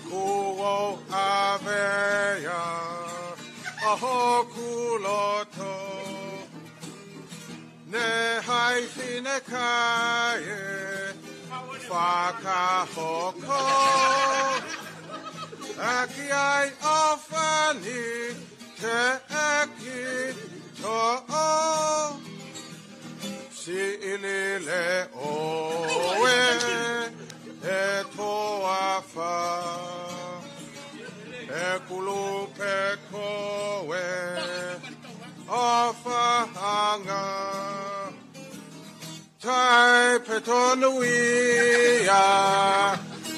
kuo ʻave ia ʻa hoku loto. Ne hai fineʻeiki fakahoko, ʻaki ai ʻofa ni teʻeki toʻo. Siʻili leʻo ē, ʻe toafa, ʻe kulu pē koe ʻofaʻanga. Tai Pea tonu ia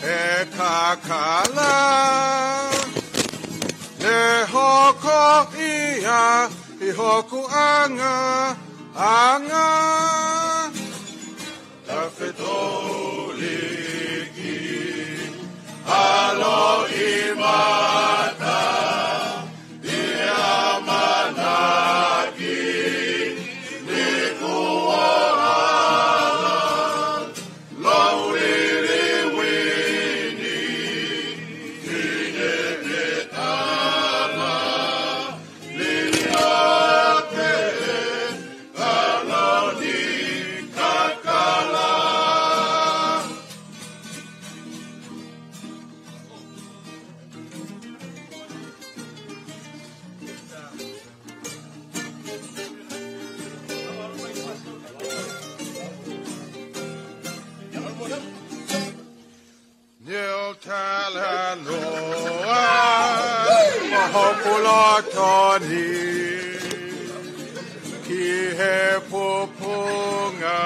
e kakala, ne hoko ia ʻi hoku ʻangaʻanga. Tafetoliki, ʻaloʻi mata, ʻi ʻamanaki, ni kuo ala, lau liliu ni, fine ke tala, lili ake, ʻaloʻi kakala. Neu talanoa mo hoku loto ni ki he pupunga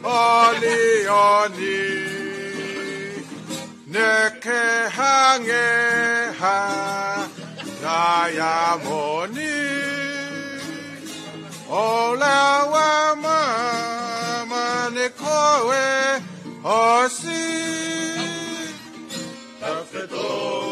ʻo Lioni. Ne ke hangē ha taiamoni, ʻo lava māmani koe ʻosi. Tafetoliki,